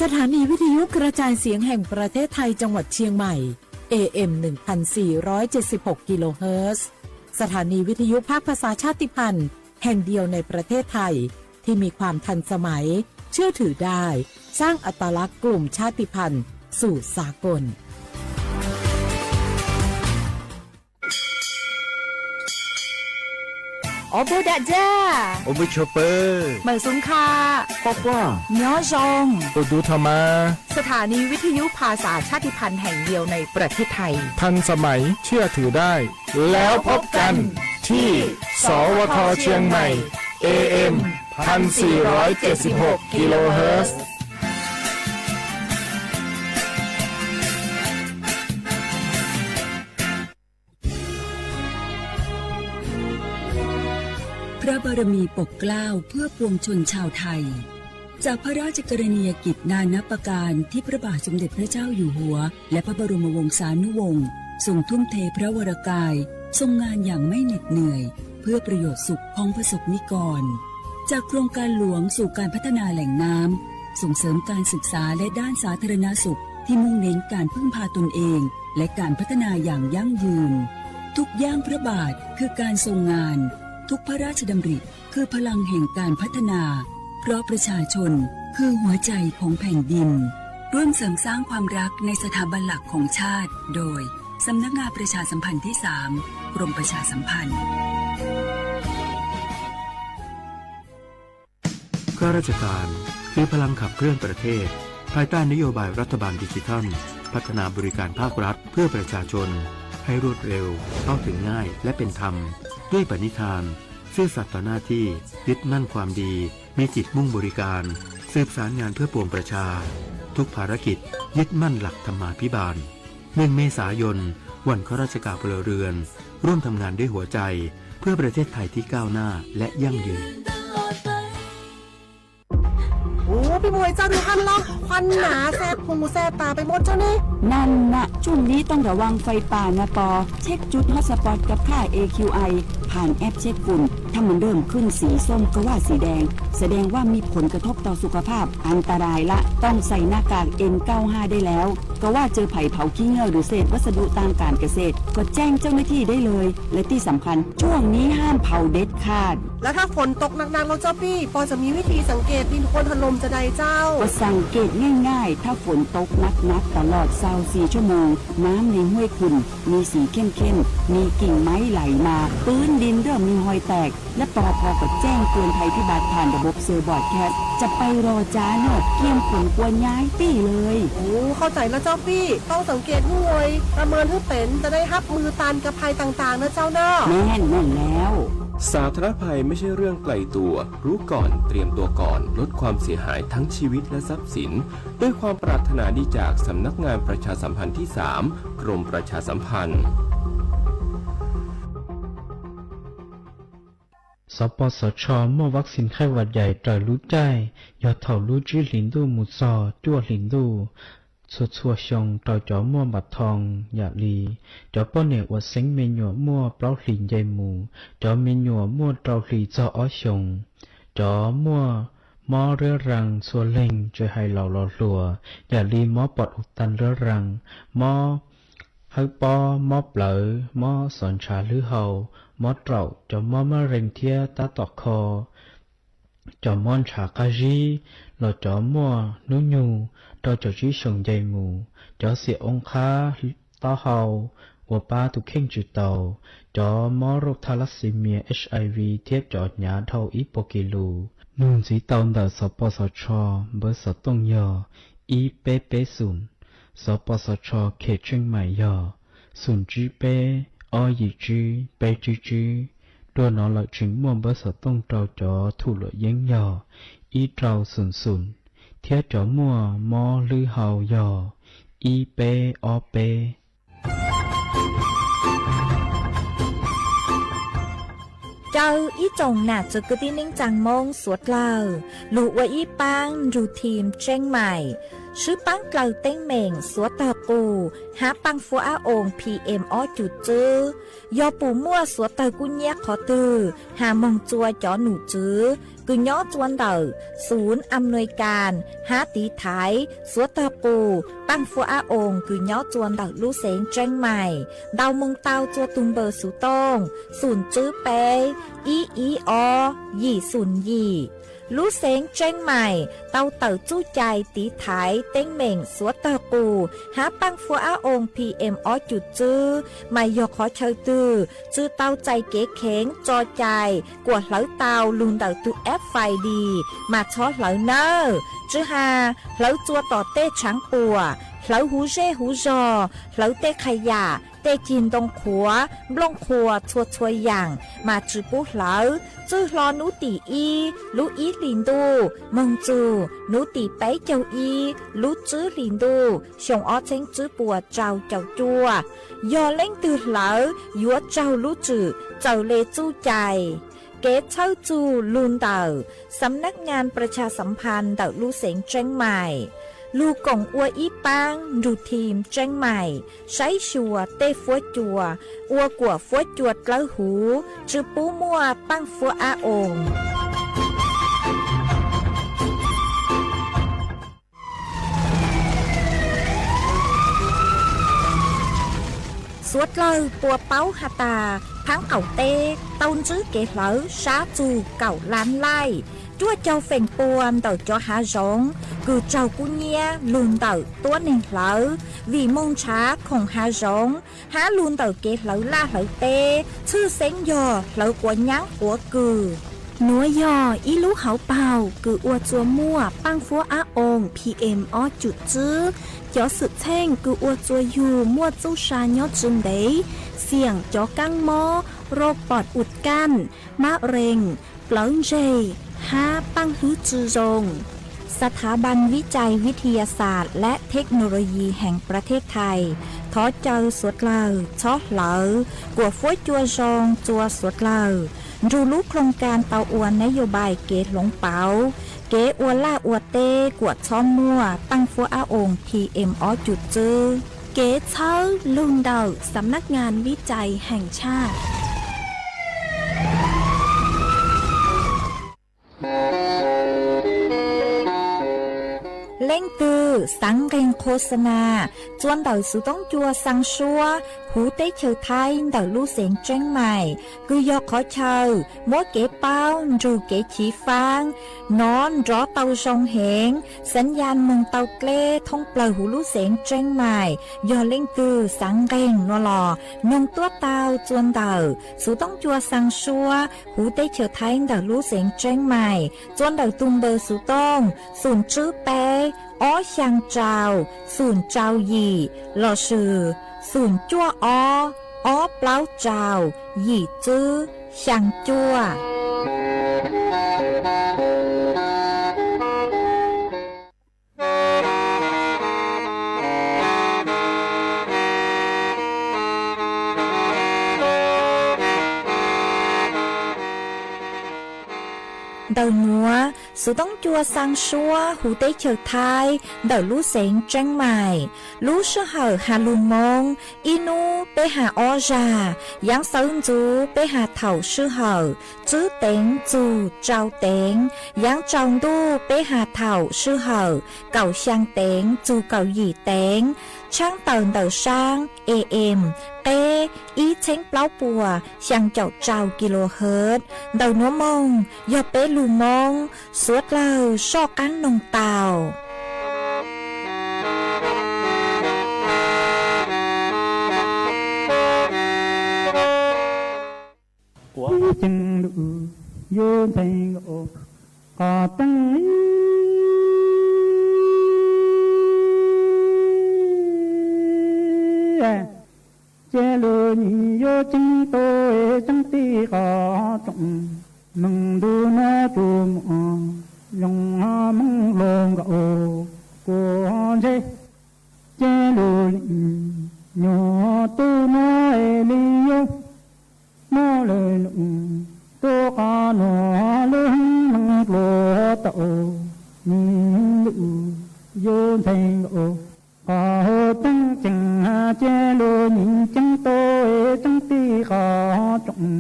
สถานีวิทยุกระจายเสียงแห่งประเทศไทยจังหวัดเชียงใหม่ เอ เอ็ม หนึ่งพันสี่ร้อยเจ็ดสิบหก กิโลเฮิรตซ์ สถานีวิทยุภาคภาษาชาติพันธุ์แห่งเดียวในประเทศไทย ที่มีความทันสมัย เชื่อถือได้ สร้างอัตลักษณ์กลุ่มชาติพันธุ์สู่สากล Ua bug dam ja, ua bug chua pw, mawm xub kha, quaj quaj, nyob zoo, ua dub tho mas. สถานีวิทยุภาษาชาติพันธุ์แห่งเดียวในประเทศไทย ทันสมัย เชื่อถือได้ แล้วพบกันที่ สวท เชียงใหม่ เอ เอ็ม พันสี่ร้อยเจ็ดสิบหก กิโลเฮิรตซ์ พระบารมีปกเกล้าเพื่อปวงชนชาวไทย จากพระราชกรณียกิจนานับประการที่พระบาทสมเด็จพระเจ้าอยู่หัว และพระบรมวงศานุวงศ์ทรงทุ่มเทพระวรกาย ทรงงานอย่างไม่เหน็ดเหนื่อย เพื่อประโยชน์สุขของประสบนิกร จากโครงการหลวงสู่การพัฒนาแหล่งน้ำ ส่งเสริมการศึกษาและด้านสาธารณสุขที่มุ่งเน้นการพึ่งพาตนเอง และการพัฒนาอย่างยั่งยืน ทุกย่างพระบาทคือการทรงงาน ทุกพระราชดำริคือพลังแห่งการพัฒนา เพราะประชาชนคือหัวใจของแผ่นดิน ร่วมเสริมสร้างความรักในสถาบันหลักของชาติ โดย สำนักงานประชาสัมพันธ์ที่สาม กรมประชาสัมพันธ์ ข้าราชการคือพลังขับเคลื่อนประเทศ ภายใต้นโยบายรัฐบาลดิจิทัล พัฒนาบริการภาครัฐเพื่อประชาชน ให้รวดเร็ว เข้าถึงง่าย และเป็นธรรม ด้วยปณิธาน ซื่อสัตย์ต่อหน้าที่ ยึดมั่นความดี มีจิตมุ่งบริการ สืบสารงานเพื่อปวงประชา ทุกภารกิจยึดมั่นหลักธรรมาภิบาล หนึ่งเมษายน วันข้าราชการพลเรือน ร่วมทำงานด้วยหัวใจ เพื่อประเทศไทยที่ก้าวหน้าและยั่งยืน Ub, peb mus hais txog tus haj loj, khuan nas xes phoos xes tas peb muab tso ne. นั่นนะ ช่วงนี้ต้องระวังไฟป่านะปอ เช็คจุดฮอตสปอตกับค่า เอ คิว ไอ ผ่านแอปเช็คฝุ่น ถ้ามันเริ่มขึ้นสีส้มก็ว่าสีแดง แสดงว่ามีผลกระทบต่อสุขภาพ อันตรายละ ต้องใส่หน้ากาก เอ็น เก้าห้า ได้แล้ว ก็ว่าเจอไผเผาขี้เง่าหรือเศษวัสดุทางการเกษตร ก็แจ้งเจ้าหน้าที่ได้เลย และที่สำคัญ ช่วงนี้ห้ามเผาเด็ดขาด แล้วถ้าฝนตกหนักๆ แล้วเจ้าปี้ ปอจะมีวิธีสังเกตดินโคลนถล่มจะใดเจ้า ก็สังเกตง่ายๆ ถ้าฝนตกหนักๆ ตลอดซาวสี่ชั่วโมง น้ำในห้วยขุ่นมีสีเข้มๆ มีกิ่งไม้ไหลมา พื้นดินเริ่มมีฮอยแตก และปอพก็แจ้งเตือนภัยพิบัติผ่านระบบเซอร์บรอดแคสต์ จะไปรอจ้าเนอะ เกียมขนกลัวย้ายตี้เลย โอ้ เข้าใจแล้วเจ้าปี้ ต้องสังเกตห้วย ประเมินให้เป็น จะได้ฮับมือต้านกับภัยต่างๆ นะเจ้าเนอะ แม่น แม่นแล้ว สาธารณภัยไม่ใช่เรื่องไกลตัว รู้ก่อน เตรียมตัวก่อน ลดความเสียหายทั้งชีวิตและทรัพย์สิน ด้วยความปรารถนาดีจากสำนักงานประชาสัมพันธ์ที่สาม กรมประชาสัมพันธ์ สปสช muaj vaccine ไข้หวัดใหญ่ raws lub caij yog thaum lub tsib hlis ntuj mus txog cuaj hlis ntuj txhua txhua xyoo rau cov muaj npam thoo yam li cov poj niam uas xeeb me nyuam muaj plaub hlis nce mus, cov me nyuam muaj rau hlis txog ob xyoos, cov muaj mob riab raa txhua leeg tsis hais laus los hluas yam li mob pom u tas riab raa, mob hawb pob, mob plawv, mob xov ntshav hlwb hau, mob raum, cov mob mab rees thiab tab tom kho, cov mob ntshav qab zib, los cov muaj hnub nyoog rau caum tsib xyoos nce mus, cov xiam oo qhab taub hau uas pab tus kheej tsis tau, cov mob rauj thalassemia, HIV thiab cov hnyav dhau ib puas kis lus. Nug ntxiv tau ntawm xov pos xov tsho, npawb xov tooj yog ib peb peb xoom, xov pos xov tsho Kheem Tsheej Maim yog xoom tsib peb ob yim tsib peb tsib tsib. Dua no lawm tseem muaj npawb xov tooj rau cov thum luam yeeb yog ib rau xoom xoom, thiab cov muaj mob hlwb hau yog ib peb ob peb. Caw ib tsoom nam txiv kwv tij neej tsaa Moob suav dlawg lug ua ib paab nrug team Tsheej Maim Swb paab dlaws teeb meem xuav tawg qus hab paaj fuab ab oos P M ob cum tswb. Yog pum muaj xuav tawg kub nyiab qhov twg has moog txua cov num tswv kws nyob txua ntawm xum am nuis kas hab tiv thaiv xuav tawg qus paaj fuab ab oos kws nyob txua ntawm lub xeev Tseeb Mais, ntau moog tau txua tug npawb xuv tooj xum tswb peb ib ib ob yim xum yim. Lub xeev Tseeb Mais tau tawm txuj cai tiv thaiv teeb meem xuav tawg qus hab paaj fuab ab oos P M ob cum tswb, mas yog qhov chaw twg tsi tau txais kev kheev tso cai kuas hlawv tau lug ntawm tug F I D mas txhob hlawv nawb. Tsi has hlawv txua tom tej tshaav puam, hlawv huv zej huv zog, hlawv tej qha yam, tej cig ntoo qhuav, nplooj qhuas txhua txhua yaam mas tsi pub hlawv. Txwj hlo nub tim ib lub ib hlis ntuj moog txug nub tim peb caug ib lub tswb hlis ntuj xyoo ob txheeb tswb puas rau caum cuaj, yog leej twg hlawv yuav raug lub tswm txawm le txuj cai. Kev txhawb txug lug ntawm Xam nab ngas pras tshas xam phas ntawm lub xeev Tseeb Mais, lug koom ua ib paab nrug thim Tseeb Mais saib xyuas tej fuab cua, ua kuam fuab cua dlawb huv, tsi pub muaj paaj fuab ab oos. Suav dlawg puas paub has tas, thaab qaum teb tau ntsib kev hlawv sab txug kaum lab laij, cuaj caug feem pua ntawm cov hav zoov kws raug kub nyiab lug ntawm tuab neeg hlawv, vim moog nrhav khoom hav zoov hab lug ntawm kev hlawv laj hlawv teb, tshwj xeeb yog hlawv quav nyaab quav kws. Nuav yog ib lub hauv paug kws ua txua muaj paaj fuab ab oos P M ob cum tswb. Cov xwm txheej kws ua txua yug muaj txuj sa nyob tsi ntev, xiam cov kaab mob, rau pom us kaj, mab rees, plawv ntseg, hab paaj hwb tsi zoo. ສະຖາບັນວິໄຈວິທະຍາສາດ ແລະ ເທັກໂນໂລຢີ ແຫ່ງປະເທດໄທ thov caw suav dlawg txhob hlawv kuam fuab cua zoo txua suav dlawg, nrug lub ໂຄງການ tau ua ນະໂຍບາຍ kev hloov pauv kev ua laj ua teb kuam txhob muaj paaj fuab ab oos P M ob cum tswb. Kev txhawb lug ntawm ສຳນັກງານວິໄຈແຫ່ງຊາດ. Leej twg xaav nqeeg khos xa nas txua ntawm xuv toob cua xaa suab huv teb chaws Thaib ntawm lub xeev Tseeb Mais, kws yog qhov chaw muab kev paub nrug kev chiv faab nov nrov tau zoo heev, xaav yaj moog tau dleb thoob plawg huv lub xeev Tseeb Mais. Yog leej twg xaav nqeeg nua los noog tuab tau txua ntawm xuv toob cua xaa suab huv teb chaws Thaib ntawm lub xeev Tseeb Mais, txua ntawm tug npawb xuv tooj xum tswb peb ob xyaa rau xum rau yim lossis xum cuaj ob ob plaub rau yim tswb xyaa cuaj. Ntawm nuav, xuv toob cua xaa suab huv teb chaws Thaib ntawm lub xeev Tseeb Mais, lub sij hawm has lug Moob, ib nub peb has ob zag, yaav sawv ntxuv peb has thaum sij hawm tswb teev txug rau teev, yaav tsaus ntuj peb has thaum sij hawm kaum xyaa teev txug kaum yim teev, tshaab tawm ntawm saab A M qeb ib txheeb plaub puas xyaa caum rau kilohertz. Ntawm nuav moog yog peb lug Moob, suav dlawg soj qaab noog tau. Kuv ceeb lug yuav ntseeg qhov rooj, ces lug nyiam yuav ceeb tau tseeb tij qhov rooj. Neeg ntuj nuav tsuas muaj zoo Moob hluas nkaus kuv ntshe, ces lug leej nyuam tub nuav es li yuav muab lawv num rua qhov nuav lub neej pluag tau, nyiam lug yuav Yus ntxhais nkauj, qhov teeb ceeb ces luag nim ceeb tau es tseeb tij qhov tsoom,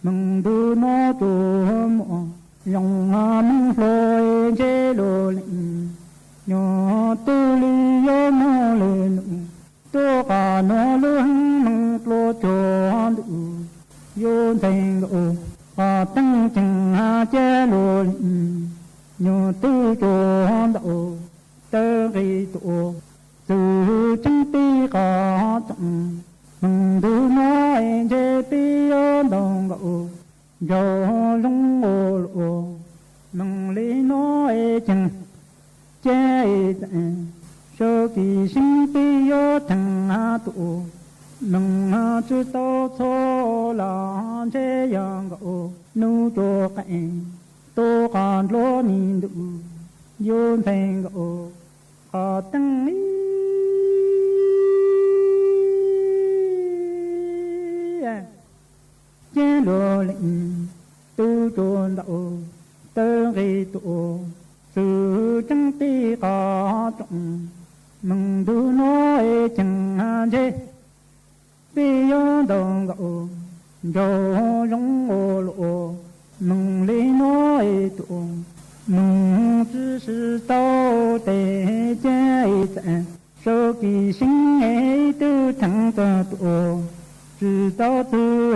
moos ntuj no tsuas muaj zoo, moos hlob es ntshe luag lees, nyuag twg li yuav muaj lwm num, tuaj qhov no lub heev moos pluas tsuag ntuj. Yus ntxhais nkauj, qhov teeb ceeb ces luag lees, nyuag twg tsuag ntau, tawg nqis tuaj, txwv tseeb tij qhov tsoom, moos ntuj no es ntshe peb yuav ntau nkaus, nraug zoo ua luaj, moos li no es ceeb ces txawm, sawv kev seeb peb yuav theej tuaj, moos tsis tau txhua los ntshe yog nkaus, hnub tsuas qees, tuaj qhov nplooj ni ntuj. Yus ntxhais nkauj, qhov teeb ces luag lees, twg tsuag ntau, tawg nqis tuaj, txwv tseeb tij qhov tsoom, moos ntuj no es ceeb ntshe peb yuav ntau nkaus, nraug zoo ua luaj, moos li no es tuaj, moos tsis sib tau tes ces txawm, sawv kev seeb ib tug theej txog tuaj, tsis tau txwv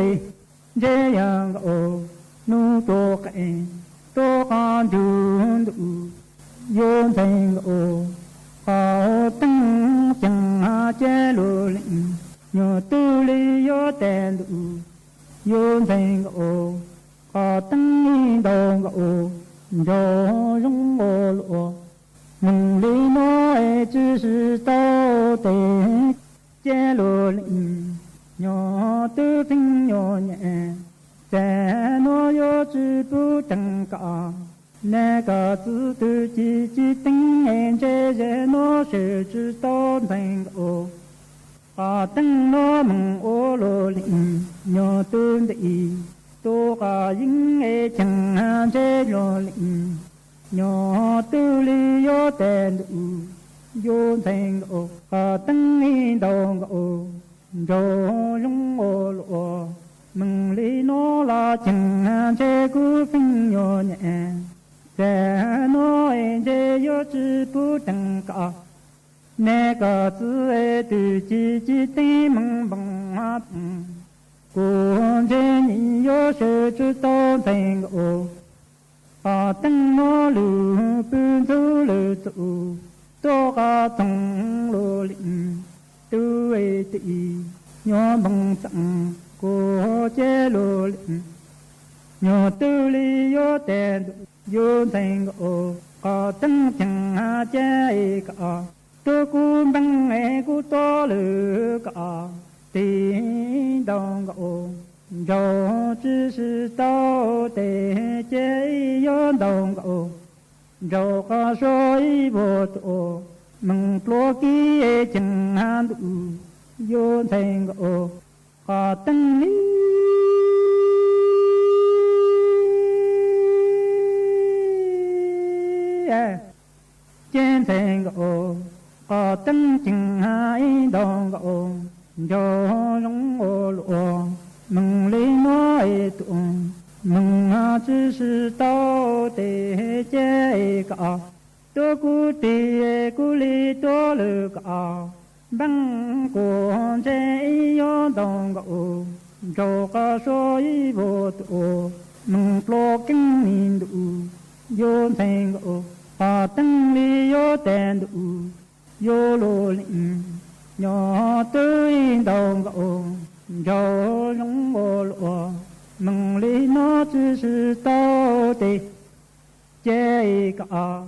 ntshe yog nkaus, hnub tsuas qees, tuaj qhov ntsug ntuj. Yus ntxhais nkauj, qhov teeb ceeb ces luag lees, nyuag twg li yuav tes ntuj. Yus ntxhais nkauj, qhov teeb ntau nkaus, nraug zoo ua luaj, moos li no es tsis sib tau tes ces luag lees, nyuag twg pheej nyuag nyem, txawm no yuav tsis pub teeb kom, neb koj txiv twb ci ci teeb es ntshe ze no sawv tsis tau ntxhais nkauj. Qhov teeb no moos ua luag lees, nyuag twg nti, tuaj qhov yeeb es ceeb ntshe luag lees, nyuag twg li yuav tes ntuj. Yus ntxhais nkauj, qhov teeb ntau nkaus, nraug zoo ua luaj, moos li no los ceeb ntshe kuv pheej nyuag nyem, txawm no es ntshe yuav tsis pub teeb kom, neb koj txiv twb ci ci teeb moos npoo, kuv ntshe nim yuav sawv tsis tau ntxhais nkauj. Qhov teeb no lwm pw ntxub lwm txuj, tuaj qhov txoog luag lees, twb ti nyuag npoo txeem, kuv ces luag lees, nyuag twg li yuav tes ntuj. Yus ntxhais nkauj, qhov teeb ceeb ces kom, tuaj kuv npeej es kuv tuaj lwm kom, tes ntau nkaus, nraug tsis sib tau tes ces yuav ntau nkaus, nraug qhov suav ib vuag tuaj, moos pluas kiv ceeb ntuj. Yus ntxhais nkauj, qhov teeb li ces ntxhais nkauj, qhov teeb ceeb ntau nkaus, nraug zoo ua luaj, moos li no es tuaj, moos tsis sib tau tes ces kom, tuaj kuv tes kuv li tuaj lwm kom, npeej kuv ntshe yuav ntau nkaus, nraug qhov suav ib vuag tuaj, moos pluas keeb ni ntuj. Yus ntxhais nkauj, qhov teeb li yuav tes ntuj. Yus luag lees, nyuag twg ntau nkaus, nraug zoo ua luaj, moos li no tsis sib tau tes ces kom,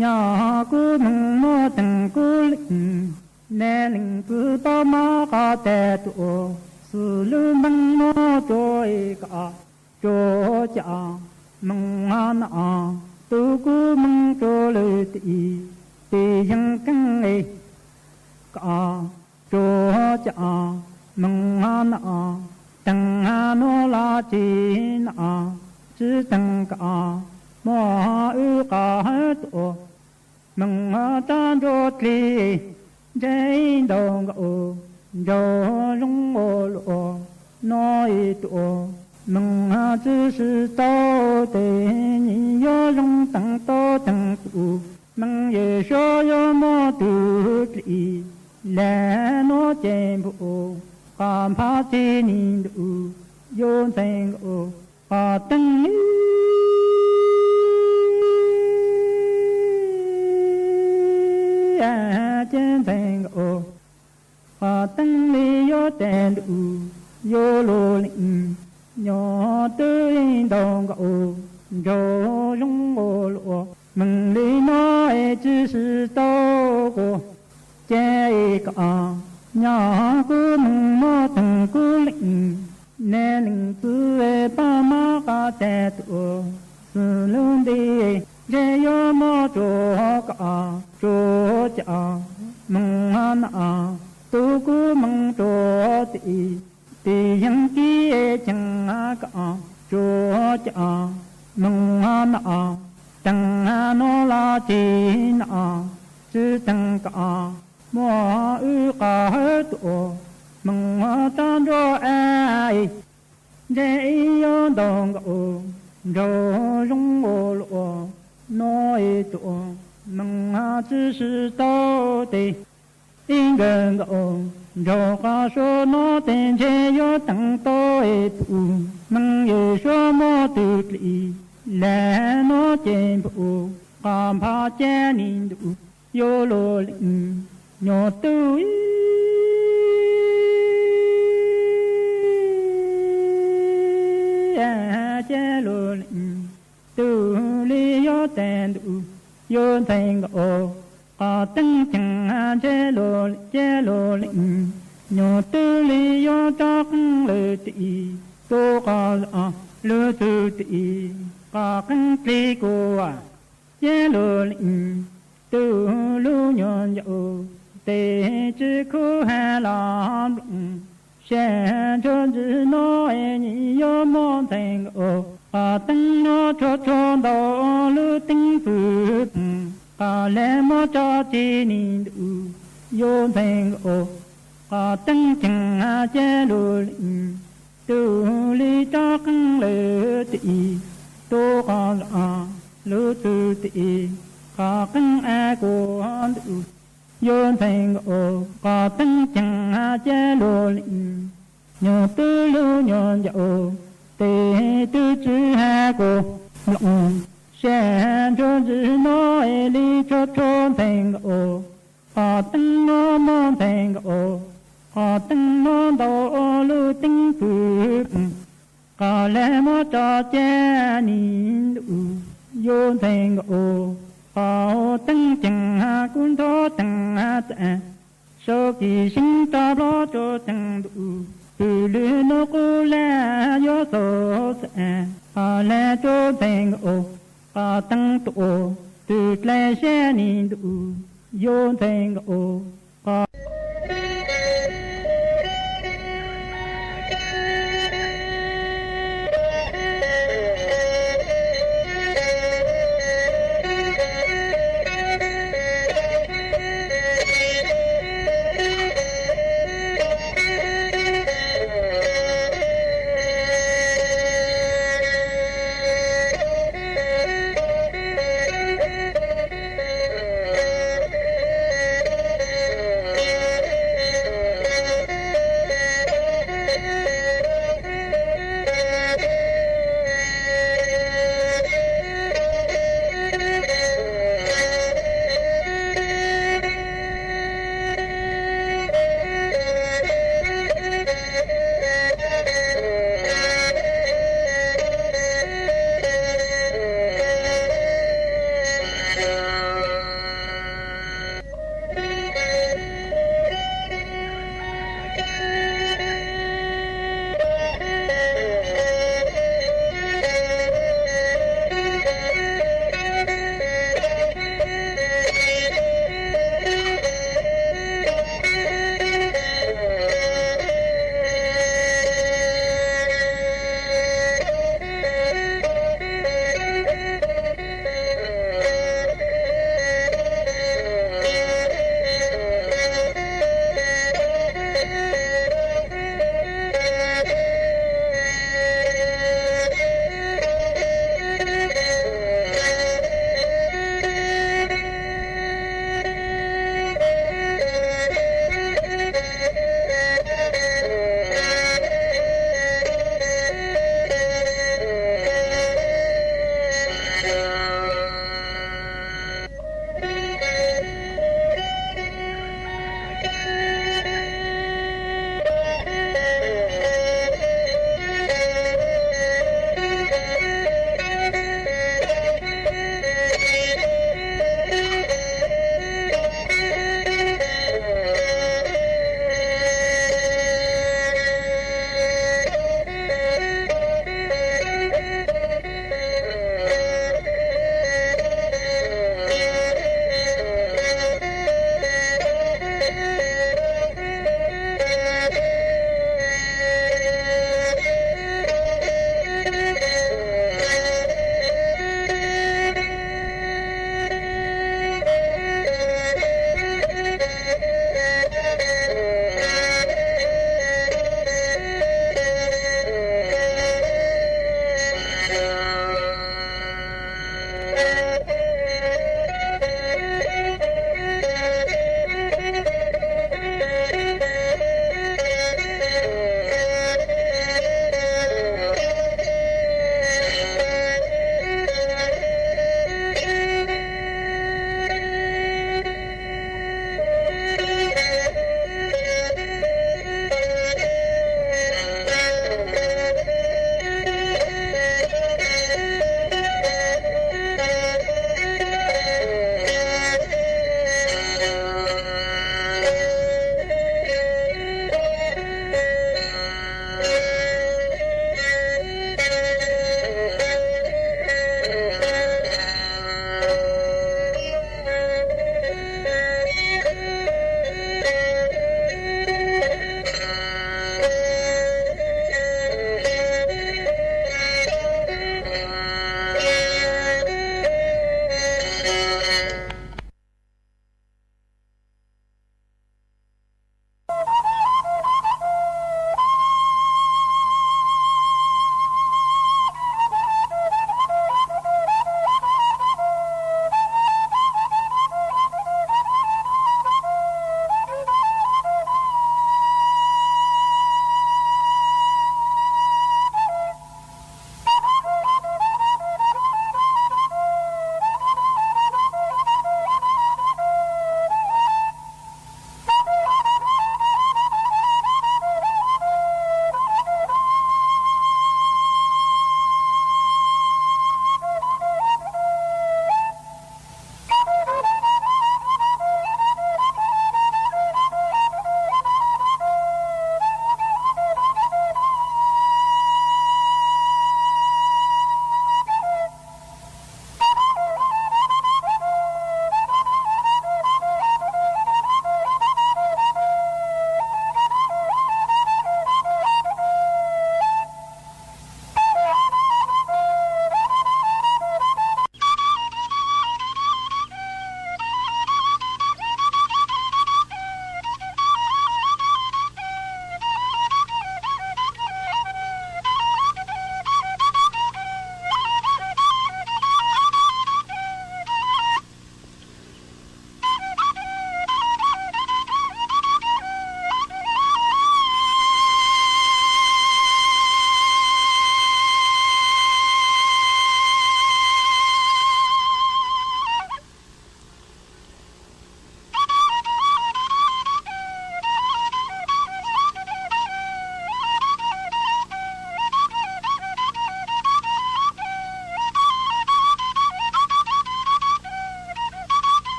nyuag kuv moos muab teeb kuv lees, neb lees txwv pab mab qhov tes tuaj, xws lub npeej muab tsuag kom, tsuag cam, moos no, tus kuv moos tsuag lwm tim, tim yeej keeb kom, tsuag cam, moos no, teeb no los tsis no, tsis teeb kom, muab wb qhov tuaj, moos rab nruab dlig, ntsej ntau nkaus, nraug zoo ua luaj, no ib tuam, meej tsi sib tau tes, nyiam yuav zoo teev tau teev kuv, meej yej suav yuav muaj tug dlig, lam no ces npum, qhov nphav txij ni ntuj, yuav ntxhee nkaus, qhov teeb li, ces ntxhee nkaus, qhov teeb li yuav tes ntuj, yuav luj leej, nyuam tub ib ntau nkaus, nraug zoo ua luaj, meej li no es tsi sib tau kuv, ces ib kom, nyuam kuv meej muab teev kuv leej, nej leej txiv pab mab qab tag tuaj, xws lub ntiaj ntseg yuav muab tsuav kom tsuav cov meej no, tus kuv meej tsuav tim, tim yeej kib cheem kom tsuav cov meej no, teev no los tsis no, tsi teev kom muaj wb qhov hawb tuaj, meej tsob nruab a, ntsej ib yuav ntau nkaus, nraug zoo ua luaj, no ib tuam, meej tsi sib tau tes, ib nkawg nkaus, nraug qhov suav no tes ntshe yuav teev tau ib puj, meej yej suav muaj tug dlig, lam no ces npum, qhov nphav txij ni ntuj, yuav luj leej, nyuam tub ib, ces luj leej, tug li yuav tes ntuj, yuav ntxhee nkaus, qhov teeb ceev ntshe luj leej, ces luj leej, nyuam tub li yuav tso qeej lwm tim, tus qhov zoo lub txwv tim, qhov qeej dlig kuv, ces luj leej, tus lub nyuam ncaus, tes tsi khuv ha los nplooj, sab ntsuag ntsis no es nyiam yuav muaj ntxhee nkaus, qhov teeb no tshua tshua ntau lub teeb fwm, qhov lam muab tso txij ni ntuj, yuav ntxhee nkaus, qhov teeb ceev ces luj leej, tug li tso qeej lwm tim, tus qhov zoo lub txwv tim, qhov qeej a kuv ntuj, yuav ntxhee nkaus, qhov teeb ceev ces luj leej, nyuam tub lub nyuam ncaus, tes tub tsi ha kuv nplooj, sab ntsuag ntsis no es li tshua tshua ntxhee nkaus, qhov teeb no muaj ntxhee nkaus, qhov teeb no ntau lub teeb fwm, qhov lam muab tso txij ni ntuj, yuav ntxhee nkaus, qhov teeb ceev kuv nrog teev txaj, sau kis seeb rov plob tsuas teev ntuj, twm lwm nuav qub laj yuav xaus xav, qhov lam tsuas ntxhee nkaus, qhov teeb tuaj twm dlai sab ni ntuj, yuav ntxhee nkaus, qhov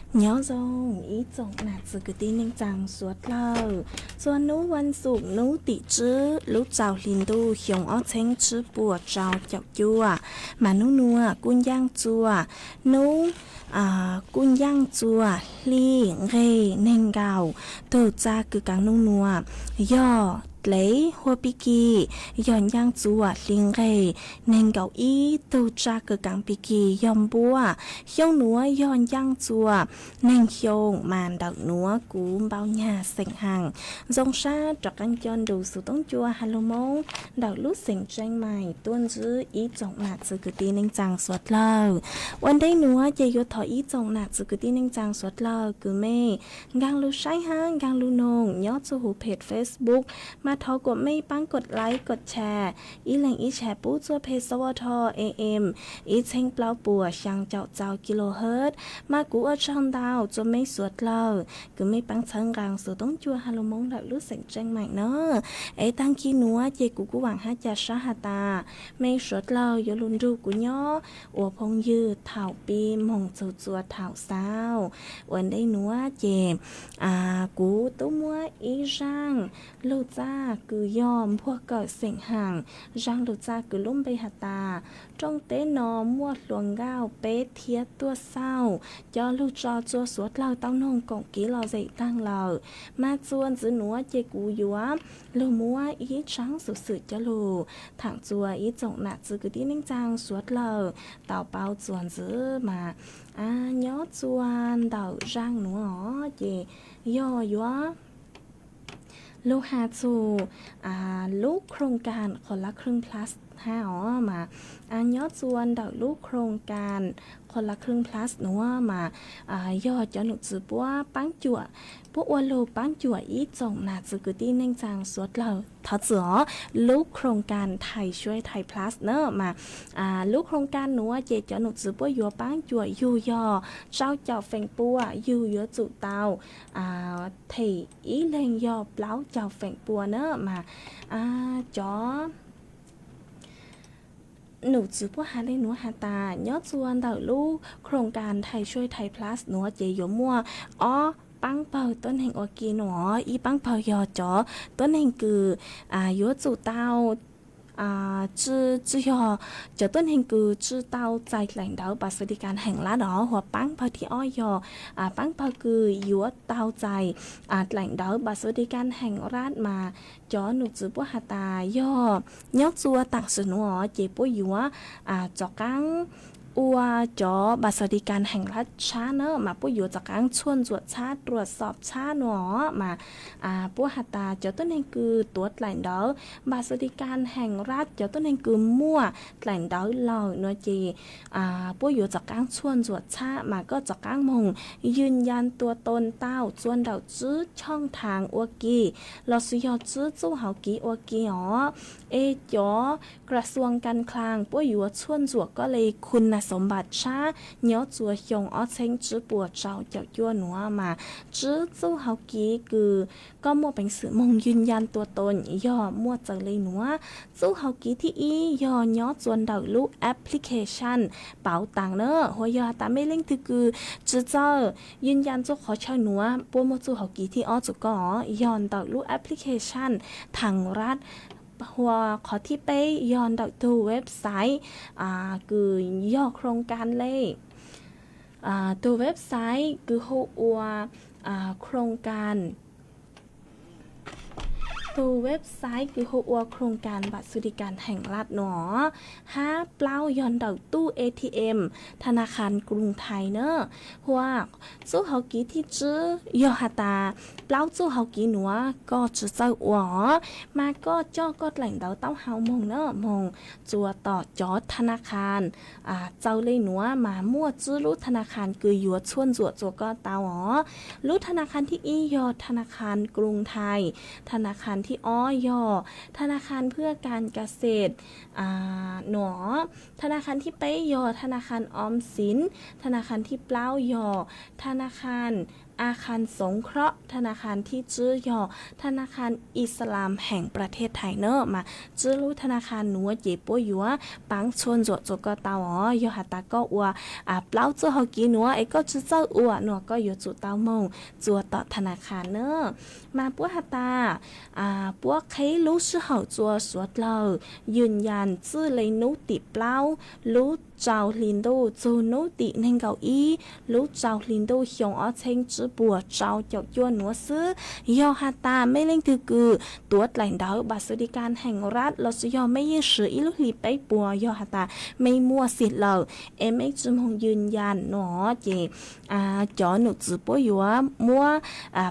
Nyob zoo ib tsoom nam txiv kwv tij neej tsaa suav dlawg, txhua nub vas xuv nub tim tswb lub tsaus hli ntuj xyoo ob txheeb tsib puas rau caum cuaj, mas nub nuav kuj ncaaj txug nub kuj ncaaj txug hli nqeg neeg nkaum tug txaj kws kaav nub nuav yog dlev huab pig kig, yog ncaaj txug hli nqeg neeg nkaum ib tug txaj kws kaav pig kig yog npuab. Xyoo nuav yog ncaaj txug neeg xyoo mas ntawm nuav kuv npau nyag xeem haas. Zoo sab rov qaab coj nrug xuv toob cua ha lug Moob ntawm lub xeem Tseej Maim tuaj ntsib ib tsoom nam txiv kwv tij neej tsaa suav dlawg. Ua ntej nuav ces yuav thov ib tsoom nam txiv kwv tij neej tsaa suav dlawg kws mej nkaag lug saib hab nkaag lug noog nyob txug huv peg Facebook, mas thov kuas mej paab kov like kov share, ib leeg ib share pub txug peg Saub Ua Tho A M ib txheeb plaub puas xyaa caum txau kilohertz. Mas kuv ua tsaug ntau txug mej suav dlawg kws mej paab txhawb nqaa xuv toob cua ha lug Moob ntawm lub xeem Tseej Maim na. Es taag kis nuav ces kuv kuj vaam hab ca sab has tas mej suav dlawg yuav lug nrug kuv nyob ua phooj ywg thaum pib moog txug txua thaum xaus. Ua ntej nuav ces kuv tub muab ib zaaj lug txaj kws yog npuag kawm xeem haas, zaaj lug txaj kws lub npe has tas rooj teb no muaj hluas nkauj peb thiab tuaj xauj, coj lug tso txua suav dlawg tau noog koom kev lom zem taag lawm. Mas txuas ntxiv nuav ces kuv yuav lug muab ib tshaab xuv xwm coj lug thaam txua ib tsoom nam txiv kwv tij neej tsaa suav dlawg tau paub txuas ntxiv mas nyob txua ntawm zaaj nuav os ces yog yuav lug has txug lub โครงการคนละครึ่ง plus hab os mas nyob txua ntawm lub โครงการคนละครึ่ง plus nuav mas yog cov num txwv puab paab cuam, puab ua lug paab cuam ib tsoom nam txiv kwv tij neej tsaa suav dlawg thov txim os, lub โครงการไทยช่วยไทย plus na mas lub โครงการ nuav ces cov num txwv puab yuav paab cuam yug yog rau caum feem pua, yug yuav tsum tau them ib leeg yog plaub caug feem pua na mas cov num txwv puab has le nuav has tas nyob txua ntawm lub โครงการไทยช่วยไทย plus nuav ces yuav muaj ob paab pawg tuab neeg ua ke no, ib paab pawg yog cov tuab neeg kws yuav tsum tau tsi, tsi yog cov tuab neeg kws tsi tau txais dlaim ntawv บัตรสวัสดิการแห่งรัฐ os, hos paab pawg thib ob yog paab pawg kws yuav tau txais dlaim ntawv บัตรสวัสดิการแห่งรัฐ mas cov num txwv puab has tas yog nyob txua taam sim nuav os ces puab yuav rov qaab ua cov บัตรสวัสดิการแห่งรัฐ tshab na mas puab yuav rov qaab txhuaj ntxuam tshab ตรวจสอบ tshab no mas puab has tas cov tuab neeg kws tuav dlaim ntawv บัตรสวัสดิการแห่งรัฐ cov tuab neeg kws muaj dlaim ntawv lawm no ces puab yuav rov qaab txhuaj ntxuam tshab mas koj rov qaab moog ยืนยันตัวตน tau txua ntawm tswb ช่องทาง ua ke lossis yog tswb txuj hauv kev ua ke os. Es cov กระทรวงการคลัง puab yuav txhuaj ntxuam koj le คุณสมบัติ tshab nyob txua xyoo ob txheeb tsib puas rau caum cuaj nuav mas tswb txuj hauv kev kws koj muaj peev xwm moog ยืนยันตัวตน yog muaj txawm le nuav. Txuj hauv kev thib ib yog nyob txua ntawm lub application 保险 na, hos yog has tas mej leej twg kws tsi txawj ยืนยัน txuj qhov chaw nuav puab muaj txuj hauv kev thib ob txug koj os, yog ntawm lub application ทางรัฐ hos qhov thib peb yog ntawm tug website kws yog โครงการ le, tug website kws hu ua โครงการ tug website kws hu ua โครงการ บัตรสวัสดิการแห่งรัฐ no, hab plaub yog ntawm tuj A T M ธนาคารกรุงไทย na, hos txuj hauv kev thib tsib yog has tas plaub txuj hauv kev nuav koj tsi txawj ua os, mas koj coj koj dlaim ntawv taub hau moog na, moog txua tom cov ธนาคาร txawm le nuav mas muaj tswb lub ธนาคาร kws yuav txhuaj ntxuam txua koj tau os. Lub ธนาคาร thib ib yog ธนาคารกรุงไทย, ธนาคาร thib ob yog ธนาคารเพื่อการเกษตร no, ธนาคาร thib peb yog ธนาคารออมสิน, ธนาคาร thib plaub yog ธนาคาร อาคารสงเคราะห์ ธนาคารที่ชื่อย่อ ธนาคารอิสลามแห่งประเทศไทย na mas tswb lub thab na khas nuav ces puab yuav paab txhua ntxuam txug koj tau os. Yog has tas koj ua plaub txuj hauv kev nuav es koj tsi txawj ua no koj yuav tsum tau moog txua tom thab na khas na. Mas puab has tas puab qheb lub sij hawm txua suav dlawg yws yas txwj le nub tim plaub lub rau hli ntuj txug nub tim neeg nkaum ib lub rau hli ntuj xyoo ob txheeb tsib puas rau caum cuaj nuav xwb. Yog has tas mej leej twg kws tuav dlaim ntawv บัตรสวัสดิการแห่งรัฐ lossis yog mej yeej swv ib lub hli peb puas, yog has tas mej muaj xim lawm es mej tsi moog yws yas no ces cov num txwv puab yuav muab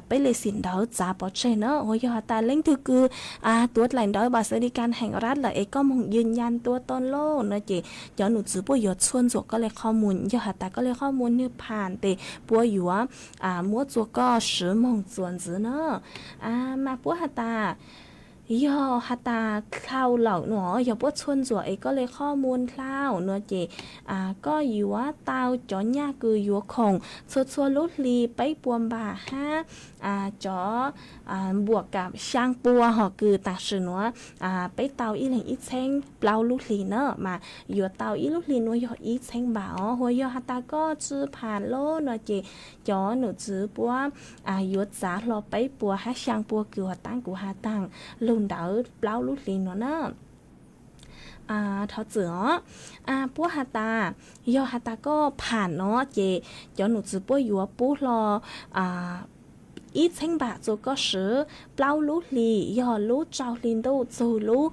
peb le xim ntawv txav pov tseg na. Uas yog has tas leej twg kws tuav dlaim ntawv บัตรสวัสดิการแห่งรัฐ lawm es koj moog yws yas tua tau lawm no ces cov num txwv puab yuav txhua ntxuam koj le qhov muag. Yog has tas koj le qhov muag nwg pham tes puab yuav muab txua koj swv moog txuas ntxiv na. Mas puab has tas yog has tas dlhau lawm no, yog puab txhua ntxuam es koj le qhov muag dlhau no ces koj yuav tau cov nyaj kws yuav khoom txhua txhua lub hli peb puas npam hab cov npuam kam xyaa pua hom kws tam sim nuav peb tau ib leeg ib txheeb plaub lub hli na mas yuav tau ib lub hli nuav yog ib txheeb npam os. Uas yog has tas koj tsi pham lawm no ces cov num txwv puab yuav txav hlo peb puas hab xyaa pua kws has tas kuv has taag lug ntawd plaub lub hli nuav na. Thov txim os. Puab has tas yog has tas koj pham no ces cov num txwv puab yuav pub hlo ib txheeb npam txua koj swv plaub lub hli, yog lub rau hli ntuj txug lub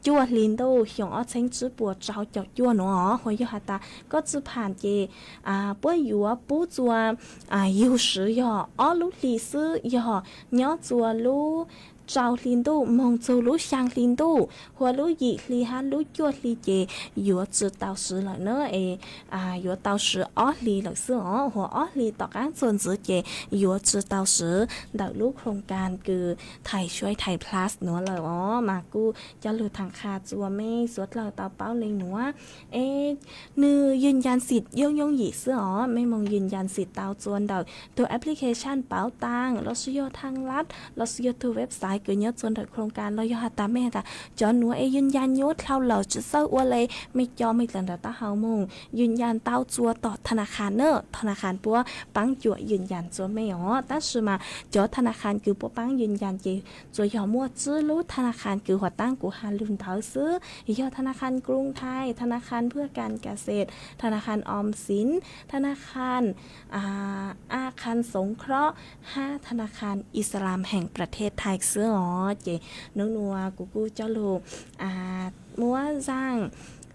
cuaj hli ntuj xyoo ob txheeb tsib puas rau caum cuaj nuav. Uas yog has tas koj tsi pham ces puab yuav pub txua yug swv yog ob lub hli xwb, yog nyob txua lub rau hli ntuj moog txug lub xyaa hli ntuj, hua lub yim hli hab lub cuaj hli ces yuav tsi tau swv lawm na es yuav tau swv ob hli lawm xwb os. Hua ob hli tom qaab txuas ntxiv ces yuav tsi tau swv ntawm lub khoom kas kws Thai Chuai Thai Plus nuav lawm os. Mas kuj coj lug thaam qha txua mej suav dlawg tau paub le nuav es nwg yws yas xim yooj yooj yim xwb os. Mej moog yws yas xim tau txua ntawm tug application pauv taag lossis yog thaaj lab lossis yog tug website kws nyob txua ntawm khoom kas los yog has tas mej has tas cov nuav es yws yas nyuaj dlhau lawm tsi txawj ua le, mej co mej dlaim ntawv taub hau moog yws yas tau txua tom thab na khas na. Thab na khas puab paab cuam yws yas txua mej os. Tab sis mas cov thab na khas kws puab paab yws yas ces tsuas yog muaj tswb lub thab na khas kws has tas kuv has lug ntawd xwb, yog thab na khas กรุงไทย, ธนาคารเพื่อการเกษตร, ธนาคารออมสิน, ธนาคาร อาคารสงเคราะห์ hab ธนาคารอิสลามแห่งประเทศไทย xwb os. Ces nub nuav kuv kuj coj lug muab zaaj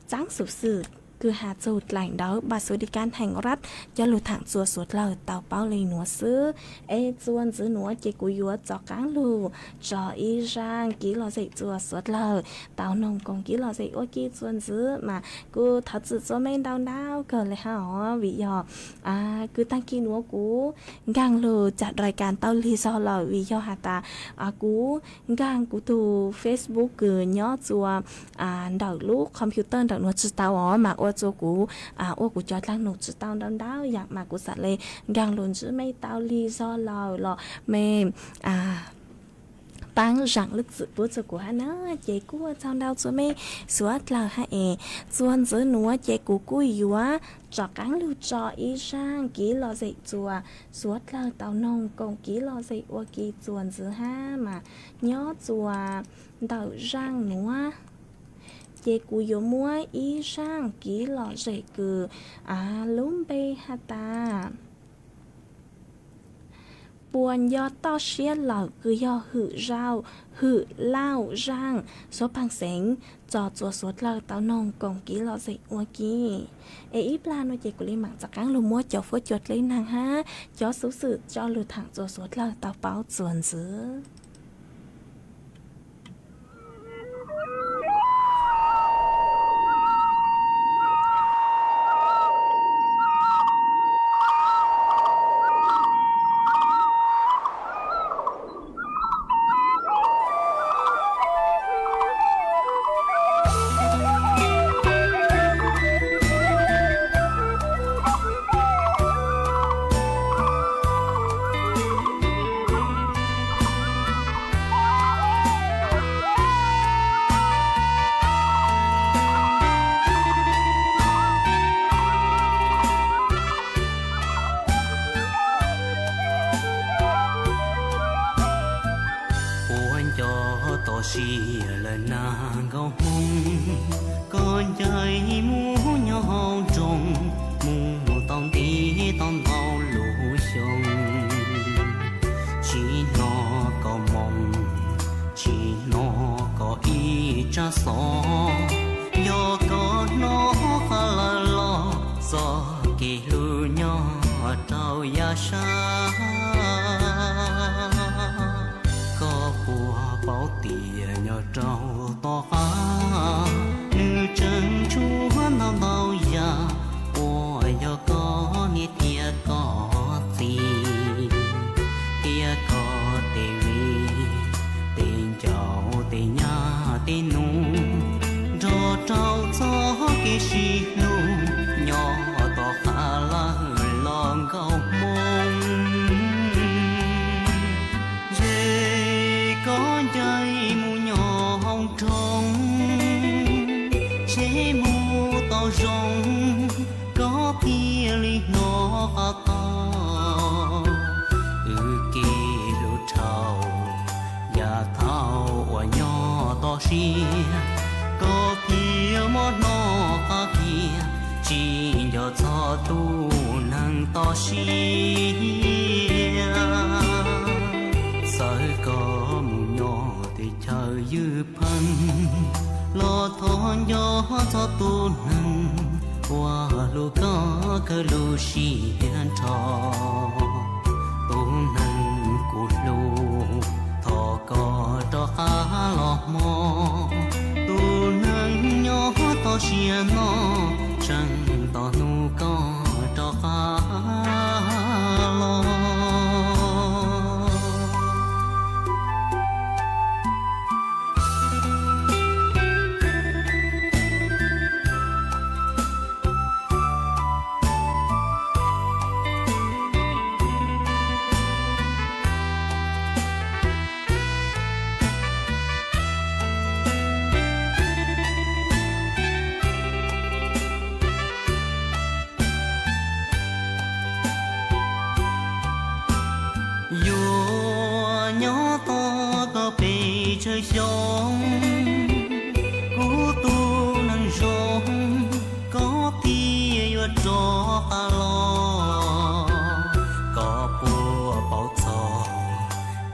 tsaab xuv xwm kws has txug dlaim ntawv บัตรสวัสดิการแห่งรัฐ coj lug thaam txua suav dlawg tau paub le nuav xwb. Es txuas ntxiv nuav ces kuv yuav rov qaab lug tso ib zaaj kev lom zem txua suav dlawg tau noog koom kev lom zem ua ke txuas ntxiv. Mas kuv thov txim txua mej ntau ntau kawg le hab os, vim yog kws taag kis nuav kuv nkaag lug cam rai kas tau lig zog lawm, vim yog has tas kuv nkaag kuv tug Facebook kws nyob txua ntawm lub computer ntawm nuav tsi tau os, mas ua txua kuv ua kuv cov dlaag num tsi tau ntau ntau yaam mas kuv xam le nkaag lug ntsib mej tau lig zog lawm los mej paab zaam lub txim pub txua kuv hab na. Ces kuj ua tsaug ntau txua mej suav dlawg hab es txuas ntxiv nuav ces kuv kuj yuav rov qaab lug tso ib zaaj kev lom zem txua suav dlawg tau noog koom kev lom zem ua ke txuas ntxiv hab. Mas nyob txua ntawm zaaj nuav ces kuv yuav muab ib zaaj kev lom zem kws lub npe has tas puas nco toj siab lawm kws yog hwm zau, hwm lauj zaaj suav paag xeev tso txua suav dlawg tau noog koom kev lom zem ua ke. Es ib plag nuav ces kuv le maam rov qaab lug muab cov fuab cua dleb naag hab cov xuv xwm coj lug thaam txua suav dlawg tau paub txuas ntxiv. Sia lawm nag nkauj hmoob, koj ncaim mus nyob hauv nroog, mus tau ntev tau ntau lub xyoo, tsis hnov koj moo, tsis hnov koj ib tsab xov. Yog koj hnov qab lawm los txoj kev hlub nyob rau yav sab. Koj puas paub tias nyob rau tom qab, nws tseem tshuav ntau ntau yam uas yog koj niam thiab koj txiv, thiab koj tej viv, tej ncaus, tej nyab tej nus, nrog rau txoj kev sib hlub nyob tom qab lawm los nkauj hmoob. Ntshe koj ncaim mus nyob hauv nroog, ntshe mus tau zoo, koj thiaj li hnov qab tau. Wb kev hlub dhau, yav thaum uas nyob toj siab, koj thiaj muab hnov qab kiag, tsis nco txog tus neeg toj siab. Txawm koj mus nyob teb chaws ywj pheej, los thov nco txog tus neeg uas hlub koj kawg lub siab nrho. Tus neeg kuv hlub, thov koj rov qab los hmo. Tus neeg nyob toj siab no, tseem tos hnub koj rov qab los. Yuav nyob tos koj pes tsawg xyoo, kuv tus neeg zoo, koj thiaj yuav rov qab los. Koj puas paub txog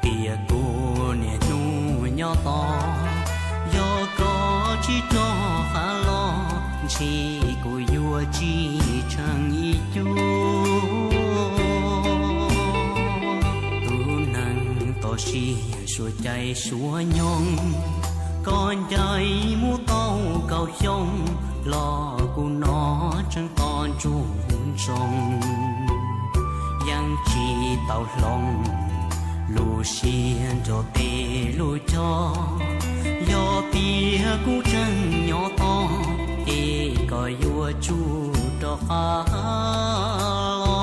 tias kuv niaj hnub nyob tos, yog koj tsis rov qab los, ntshe kuv yuav tsis tsheej ib cuab. Tus neeg toj siab suav cai suav nyoog, koj ncaim mus tau kaum xyoo, los kuv no tseem tos ntsuj ntsoog. Yeej tsis tau hloov lub siab nrog tej lub choj, yog tias kuv tseem nyob tos, ces koj yuav tsum rov qab los.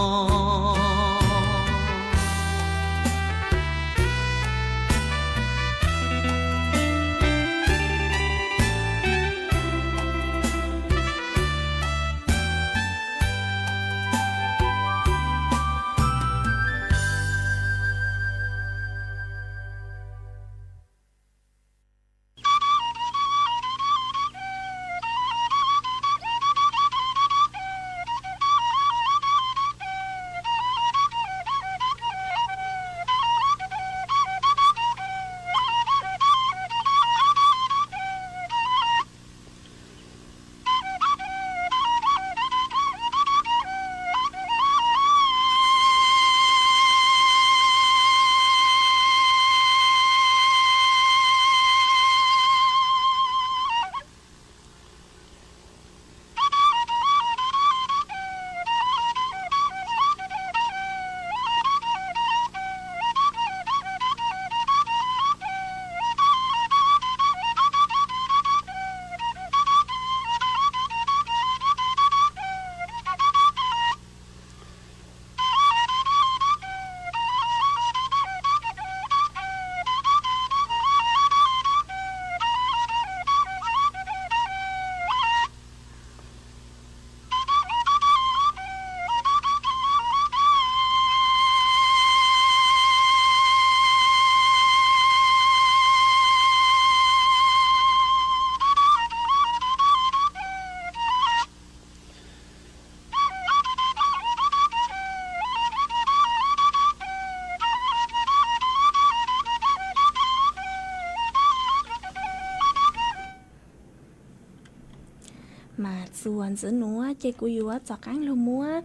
Txuas ntxiv nuav ces kuv yuav rov qaab lug muab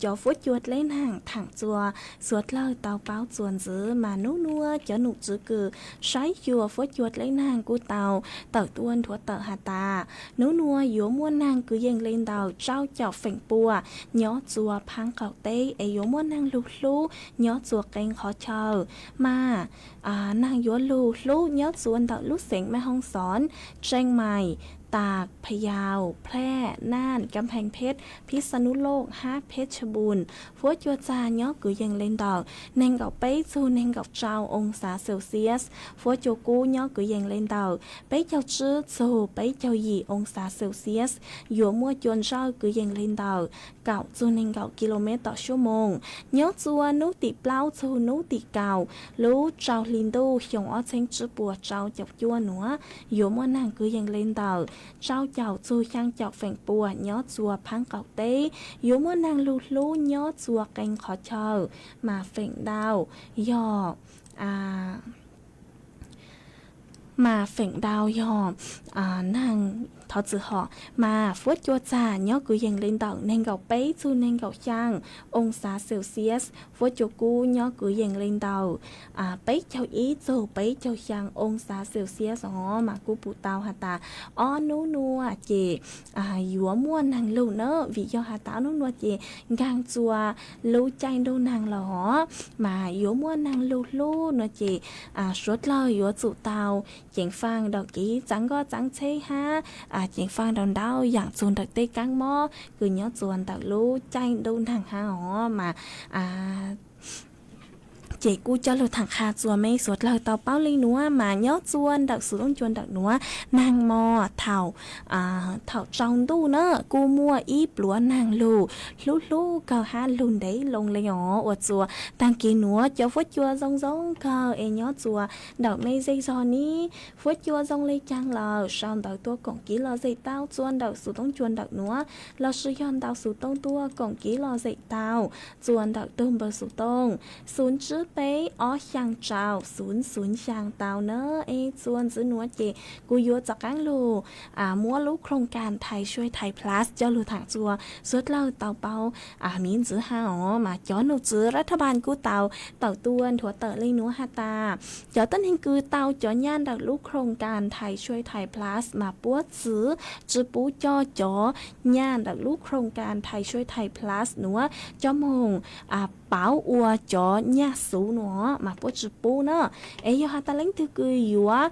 cov fuab cua dleb naag thaam txuas suav dlawg tau paub txuas ntxiv mas nub nuav cov nom tswv kws saib xyuas fuab cua dleb naag kuj tau tawm tuaj nthuav tawm has tas, nub nuav yuav muaj naag kwv yees le ntawm rau caum feem pua nyob txuas Phaab qaum teb es yuav muaj naag lug hlub nyob txuas qee qhov chaw mas naag yuav lug hlub nyob txuas ntawm lub xeev Maiv Hoob Xoob, Tseem Mais, Tas, Pha Yau, Phlaj, Naj, Kam Pheej Pheb, Phib Xa Nub Looj hab Pheb Tsha Npum. Fuab cua txag nyob kwv yees le ntawm neeg nkaum peb txug neeg nkaum rau oo xav Celsius. Fuab cua kub nyob kwv yees le ntawm peb caug tsib txug peb caug yim oo xav Celsius. Yuav muaj cua ntsawj kwv yees le ntawm kaum txug neeg nkaum kilomev tau suab moos. Nyob txuas nub tim plaub txug nub tim kaum lub rau hli ntuj xyoo ob txheeb tsib puas rau caum cuaj nuav yuav muaj naag kwv yees le ntawm rau caum txug xyaa caum feem pua nyob txuas Phaab qaum teb. Yuav muaj naag lug hlub nyob txuas qee qhov chaw mas feem ntau yog mas feem ntau yog naag thov txwm hom mas fuab cua txag nyob kwv yees le ntawm neeg nkaum peb txug neeg nkaum xyaa oo xav Celsius. Fuab cua kub nyob kwv yees le ntawm peb caug ib txug peb caug xyaa oo xav Celsius os. Mas kuj pum tau has tas ob nub nuav ces yuav muaj naag lug na, vim yog has tas ob nub nuav ces nkaag txuas lub caij ntuj naag los os mas yuav muaj naag lug hlub nuav ces suav dlawg yuav tsum tau ceev faj ntawm kev txaav nkoj txaav tsheb hab ceev faj ntawm ntau yaam txug ntawm tej kaab mob kws nyob txuas ntawm lub caij ntuj naag hab os mas ces kuj coj lug thaam qha txuas mej suav dlawg tau paub le nuav mas nyob txuas ntawm xuv tooj cua ntawm nuav naag mos thaum thaum tsaus ntuj na kuj muaj ib pluav naag lug hlub hlub kawg hab lug ntev loo le os. Ua txuas taag kis nuav cov fuab cua zoo zoo kawg es nyob txuas ntawm mej zej zog nib fuab cua zoo le caag lawm sau ntawv tuaj koom kev lom zem tau txuas ntawm xuv tooj cua ntawm nuav lossis yog ntau xuv tooj tuaj koom kev lom zem tau txuas ntawm tug npawb xuv tooj xuv tsib peb ob xyaa rau xuv xuv xyaa tau na. Es txuas ntxiv nuav ces kuv yuav rov qaab lug muab lub khoom kas Thai Suai Thai Plus coj lug thaam txuas suav dlawg tau paub miv ntxiv hab os mas cov nom tswv rab thaj npaas kuj tau tawm tuaj nthuav tawm le nuav has tas cov tuab neeg kws tau cov nyaj ntawm lub khoom kas Thai Suai Thai Plus mas puab txwv tsi pub coj cov nyaj ntawm lub khoom kas Thai Suai Thai Plus nuav coj moog pauv ua cov nyaj xuv nuav mas puab tsi pub na. Es yog has tas leej twg kws yuav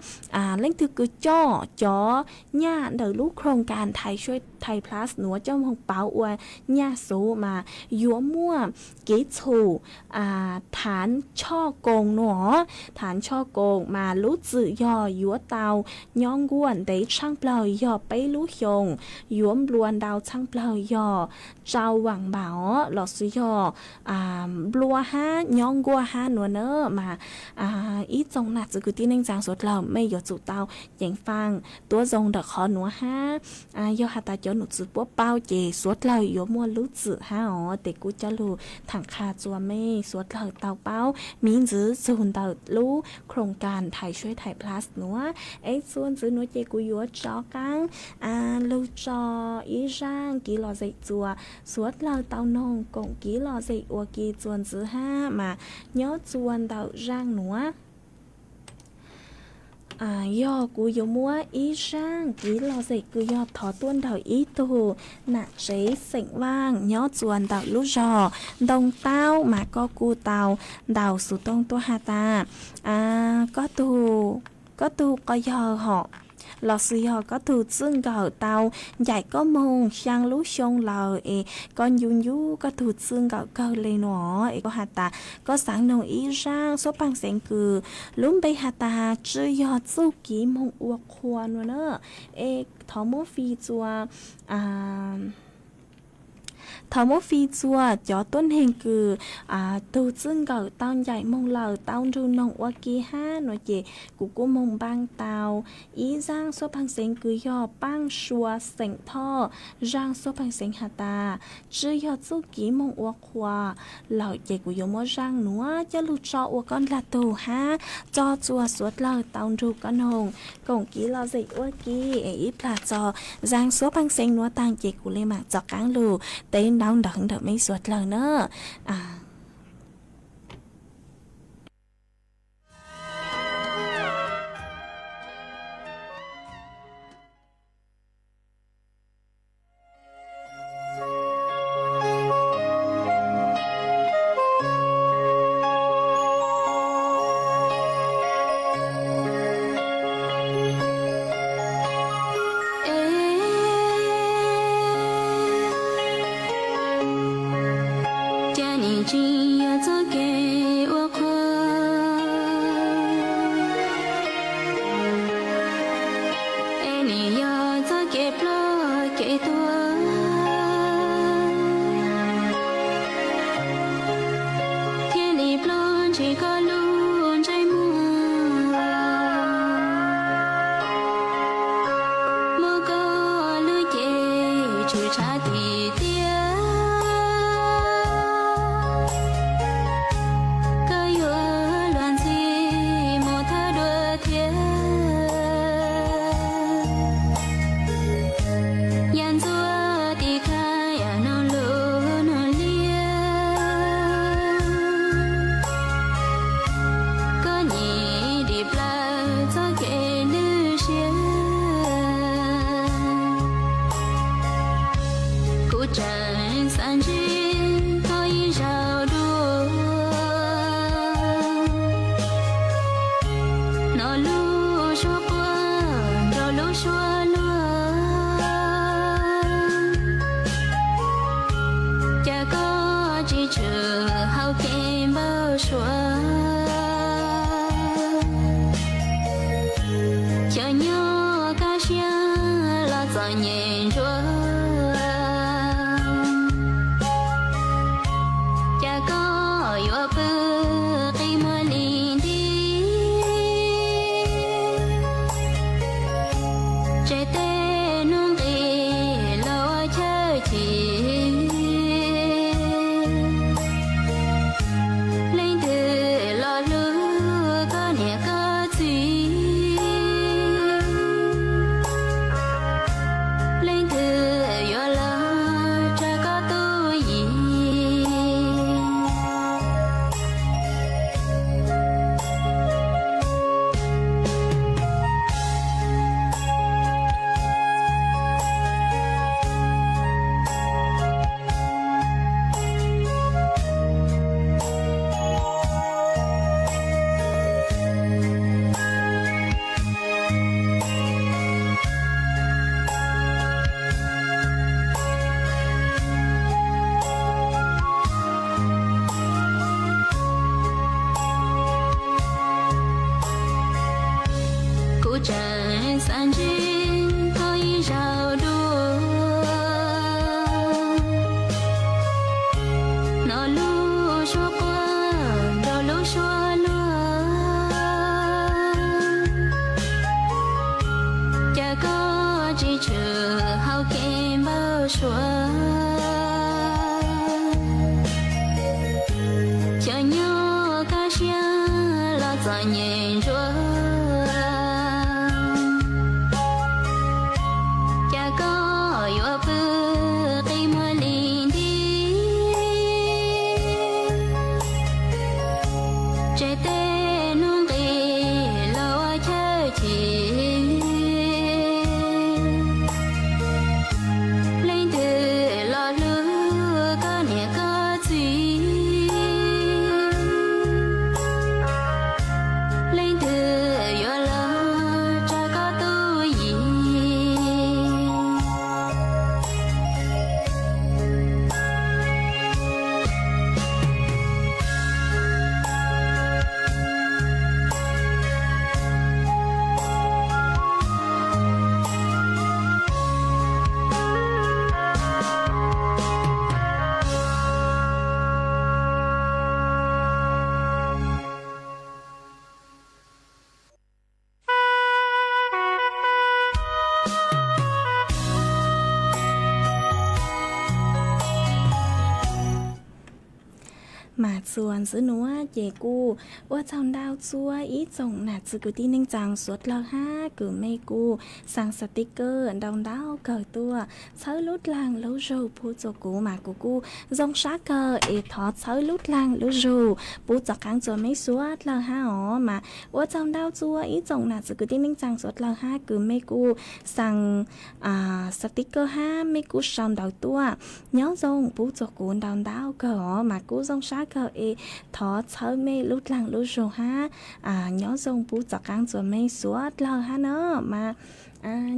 leej twg kws coj cov nyaj ntawm lub khoom kas Thai Suai Thai Plus nuav coj moog pauv ua nyaj xuv mas yuav muaj kev txhum thaav choj koos nuav. Thaav choj koos mas lub txim yog yuav tau nyob nkuaj ntev tshaaj plawg yog peb lub xyoos, yuav nplua ntau tshaaj plawg yog rau vaam npaum lossis yog nplua hab nyob nkuaj hab nuav na. Mas ib tsoom nam txiv kwv tij neej tsaa suav dlawg mej yuav tsum tau ceev faj tuab zoo ntawm qhov nuav hab. Yog has tas cov nom tswv puab paub ces suav dlawg yuav muaj lub txim hab os. Tes kuv coj lug thaam qha txuas mej suav dlawg tau paub miv ntxiv txug ntawm lub khoom kas Thai Suai Thai Plus nuav. Es txuas ntxiv nuav ces kuv yuav rov qaab lug tso ib zaaj kev lom zem txuas suav dlawg tau noog koom kev lom zem ua ke txuas ntxiv hab mas nyob txuas ntawm zaaj nuav yog kuv yuav muab ib zaaj kev lom zem kws yog thov tuaj ntawm ib tug nam tsev xeem Vaaj nyob txuas ntawm lub zog Ntoo Taub mas koj kuj tau ntaus xuv tooj tuaj has tas koj tug, koj tug quas yawg hom lossis yog koj tug txwj nkawm tau ncaim koj moog xyaa lub xyoo lawm es koj ncu ncu koj tug txwj nkawm kawg le nuav es koj has tas koj xaav noog ib zaaj xuab paag xeev kws lub npe has tas tsi yog txuj kev moog ua qhua nuav na. Es thov muab fij txuas Thaum muab fij txuas cov tuab neeg kws tug txwj nkawm tau ncaim moog lawm tau nrug noog ua ke hab no ces kuv kuj moog npaa tau ib zaaj suab pheej xeev kws yog Paaj Sua xeem Thoj, zaaj suab pheej xeev has tas, tsi yog txuj kev moog ua qhuas lawm ces kuv yuav muab zaaj nuav coj lug tso ua koj ndlag tug hab tso txuas suav dlawg tau nrug koj noog. Koom kev lom zem ua ke es ib plag txog zaaj suab pheej xeev nuav taag ces kuv le maam txov qaab lug teb ntaub ntawv ntawm mej suav dlawg na. Ca nim tsi yog txoj kev ua qhua, es nim yog txoj kev ploj kev tuag, thiaj li ploj ntshis koj lub ntsej muag. Muab koj lub cev tshwm tshav tim tiaj, koj yuav luag ntxhi mus thawj dua thiab. Yam ntxuav tim khaj yam noog lug noog liab, koj nyim dim plaws txoj kev lwj siab. Kuv tseem xav ntsib koj ib zaug dua, hnov lub suab quaj nrog lub suab luag, cas koj tsis tshwm hauv kev npau suav. Xyov nyob kaj siab los txom nyem ntsuav, cas koj yuav pw qi muag li nti, tseg tej hnub nqis los ua chaw chim. Leej twg los hlub koj niam koj txiv, leej twg yuav los tsa koj tub yim. Kuv tseem xav ntsib koj ib zaug dua, hnov lub suab quaj nrog lub suab luag, cas koj tsis tshwm hauv kev npau suav. Xyov nyob kaj siab los txom nyem ntsuav, cas koj yuav pw qi muag li nti. Mas txuas ntxiv nuav ces kuj ua tsaug ntau txua ib tsoom nam txiv kwv tij neej tsaa suav dlawg hab kws mej kuj xaa sticker ntau ntau kawg tuaj txhawb lub dlaag lub zug pub txua kuv mas kuv kuj zoo sab kawg es thov txhawb lub dlaag lub zug pub txav qaab txua mej suav dlawg hab os. Mas ua tsaug ntau txua ib tsoom nam txiv kwv tij neej tsaa suav dlawg hab kws mej kuj xaa sticker hab mej kuj sau ntawv tuaj nyob zoo pub txua kuv ntau ntau kawg os mas kuj zoo sab kawg es thov txhawb mej lub dlaag lub zug hab nyob zoo pub txav qaab txua mej suav dlawg hab na. Mas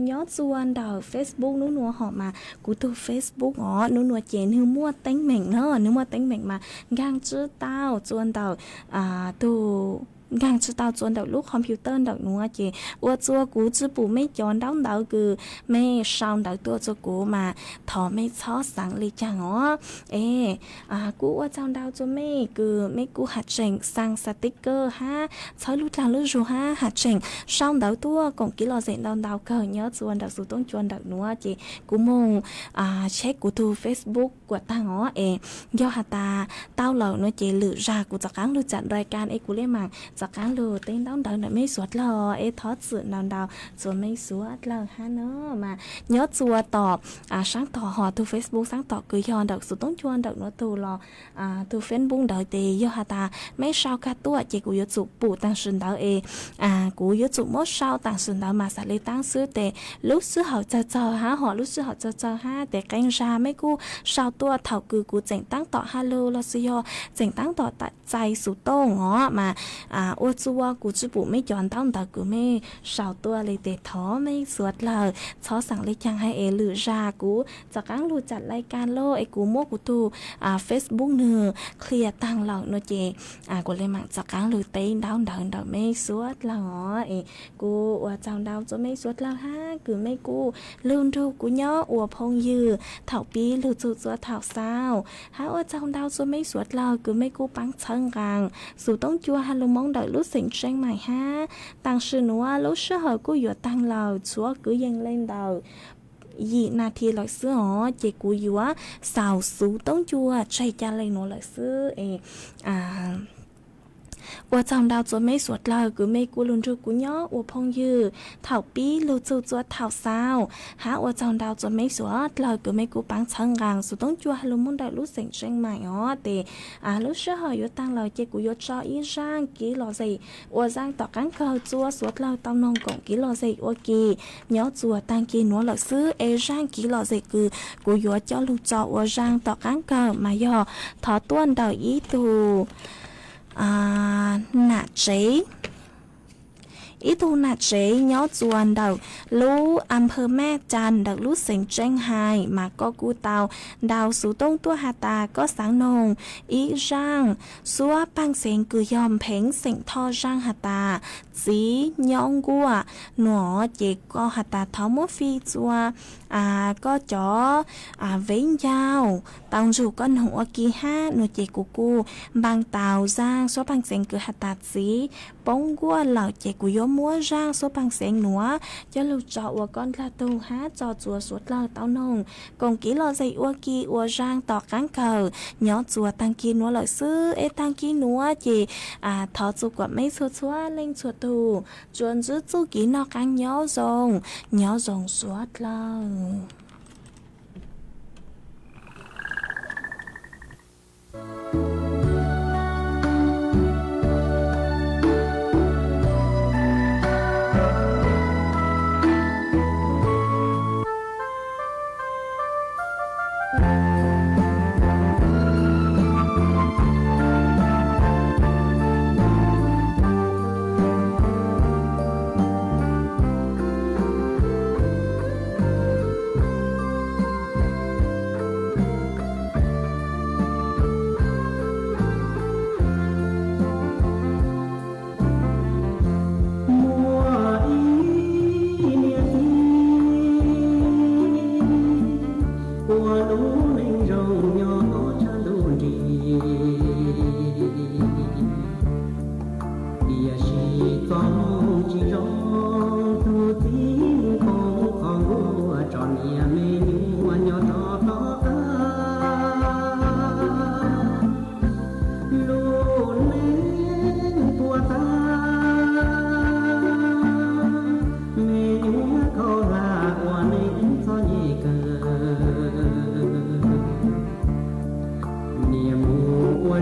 nyob txua ntawm Facebook nub nuav hom mas kuv tug Facebook os nub nuav ces nwg muaj teeb meem na, nwg muaj teeb meem mas nkaag tsi tau txua ntawm tug nkaag tsi tau txua ntawm lub computer ntawm nuav ces ua txua kuv tsi pum mej cov ntaub ntawv kws mej sau ntawv tuaj txua kuv mas thov mej txhob xaav le caag os. Es kuj ua tsaug ntau txua mej kws mej kuj has tseem xaa sticker hab txhawb lub dlaag lub zug hab has tseem sau ntawv tuaj koom kev lom zem ntau ntau kawg nyob txua ntawm xuv toob cua ntawm nuav ces kuv moog check kuv tug Facebook kuas taag os es yog has tas tau lawm nuav ces lwm zag kuv rov qaab lug tsaam nrai kas es kuv le maam rov qaab lug teb ntaub ntawv ntawm mej suav dlawg es thov txim ntau ntau txua mej suav dlawg hab na. Mas nyob txua tom saab tom hom tug Facebook saab tom kws yog ntawm xuv toob cua ntawm nuav tug los tug Facebook ntawd tes yog has tas mej sau kag tuaj ces kuv yuav tsum pum taag sim ntawd es kuv yuav tsum muab sau taag sim ntawd mas xaav le taab xwb tes lub sij hawm txawg txawg hab hom lub sij hawm txawg txawg hab tes qee zag mej kuj sau tuaj thaum kws kuv tseem taab tom hab lug los sis yog tseem taab tom txais xuv tooj os mas ua txua kuv tsi pum mej cov ntaub ntawv kws mej sau tuaj le tes thov mej suav dlawg txhob xaav le caag hab es lwm zag kuv rov qaab lug tsaam lai kas lug es kuv muab kuv tug Facebook nwg clear taag lawm nuav ces kuv le maam rov qaab lug teb ntaub ntawv ntawm mej suav dlawg os es kuv ua tsaug ntau txua mej suav dlawg hab kws mej kuj lug nrug kuv nyob ua phooj ywg thaum pib lug txug txua thaum xaus hab ua tsaug ntau txua mej suav dlawg kws mej kuj paab txhawb nqaa xuv toob cua hab lug Moob ntawm lub xeem Tseeb Maim hab taam sim nuav lub sij hawm kuj yuav taag lawm tshuav kwv yees le ntawm yim nas this lawm xwb os ces kuv yuav xaus xuv toob cua tseg ca le nuav lawm xwb es ua tsaug ntau txua mej suav dlawg kws mej kuj lug nrug kuv nyob ua phooj ywg thaum pib lug txug txua thaum xaus hab ua tsaug ntau txua mej suav dlawg kws mej kuj paab txhawb nqaa xuv toob cua hab lug Moob ntawm lub xeem Tseeb Maim os tes lub sij hawm yuav taag lawm ces kuv yuav tso ib zaaj kev lom zem ua zaaj tom qaab kawg txua suav dlawg tau noog koom kev lom zem ua ke nyob txua taag kis nuav lawm xwb es zaaj kev lom zem kws kuv yuav coj lug tso ua zaaj tom qaab kawg mas yog thov tuaj ntawm ib tug nam tsev ib tug nam tsev nyob txua ntawm lub a phawj Maj Cas ntawm lub xeem Tseeb Hais mas koj kuj tau ntau xuv toob tuaj has tas koj xaav noog ib zaaj suab paag xeev kws yog Pheev xeem Thoj zaaj has tas txiv nyob nkuaj nuav ces koj has tas thov muab fij txua koj cov vev ncauj tau ntsug koj noog ua ke hab nuav ces kuv kuj npaa tau zaaj suab paag xeev kws has tas txiv poob nkuaj lawm ces kuv yuav muab zaaj suab paag xeev nuav coj lug tso ua koj dlaag tug hab tso txua suav dlawg tau noog koom kev lom zem ua ke ua zaaj tom qaab kawg nyob txua taag kis nuav lawm xwb es taag kis nuav ces thov txua kuas mej txhua txhua leej txhua tug tsuas ntsib txuj kev noj qaab nyob zoo, nyob zoo suav dlawg.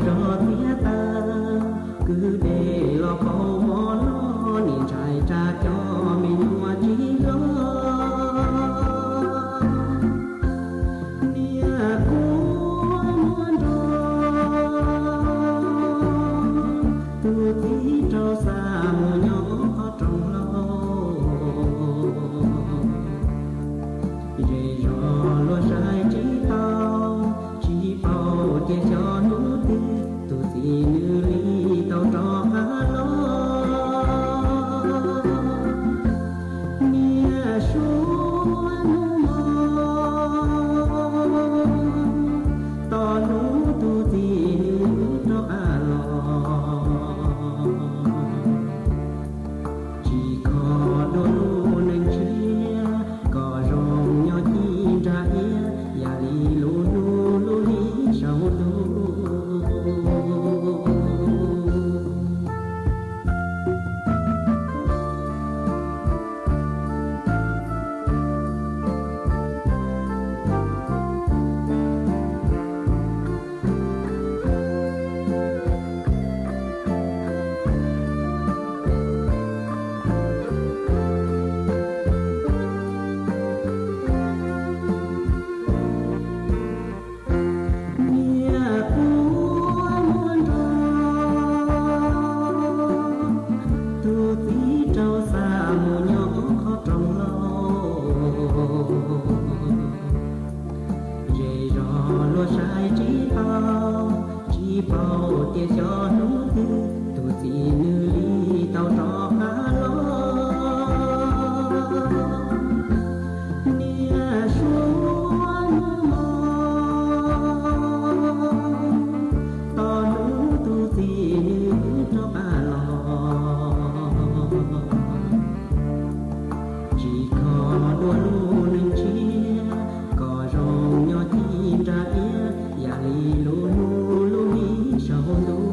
Zog txiab taw, kwv dej los pauv mov loj, niam ntxhais tsa cov me nyuam tsis hlob. Niam kua muab nrog tus txiv rau xa mus nyob qhov rooj hlau. Zej zog luag saib tsis taus, tsis paub tias xyov hnub twg tus txiv nws li tau rov qab los. Niam suav hnub mos, tos hnub tus txiv nws rov qab los. Tsis kho dua lub neej tshiab, kom zoo nyob ci nra iab, yam li lub hnub lub hli saum ntuj. Niam kua muab nrog tus txiv rau xa mus nyob qhov rooj hlau. Zej zog luag saib tsis taus, tsis paub tias xyov hnub twg tus txiv nws li tau rov qab los. Niam suav hnub mos, tos hnub tus txiv nws rov qab los. Tsis kho dua lub neej tshiab, kom zoo nyob ci nra iab, yam li lub hnub lub hli saum ntuj.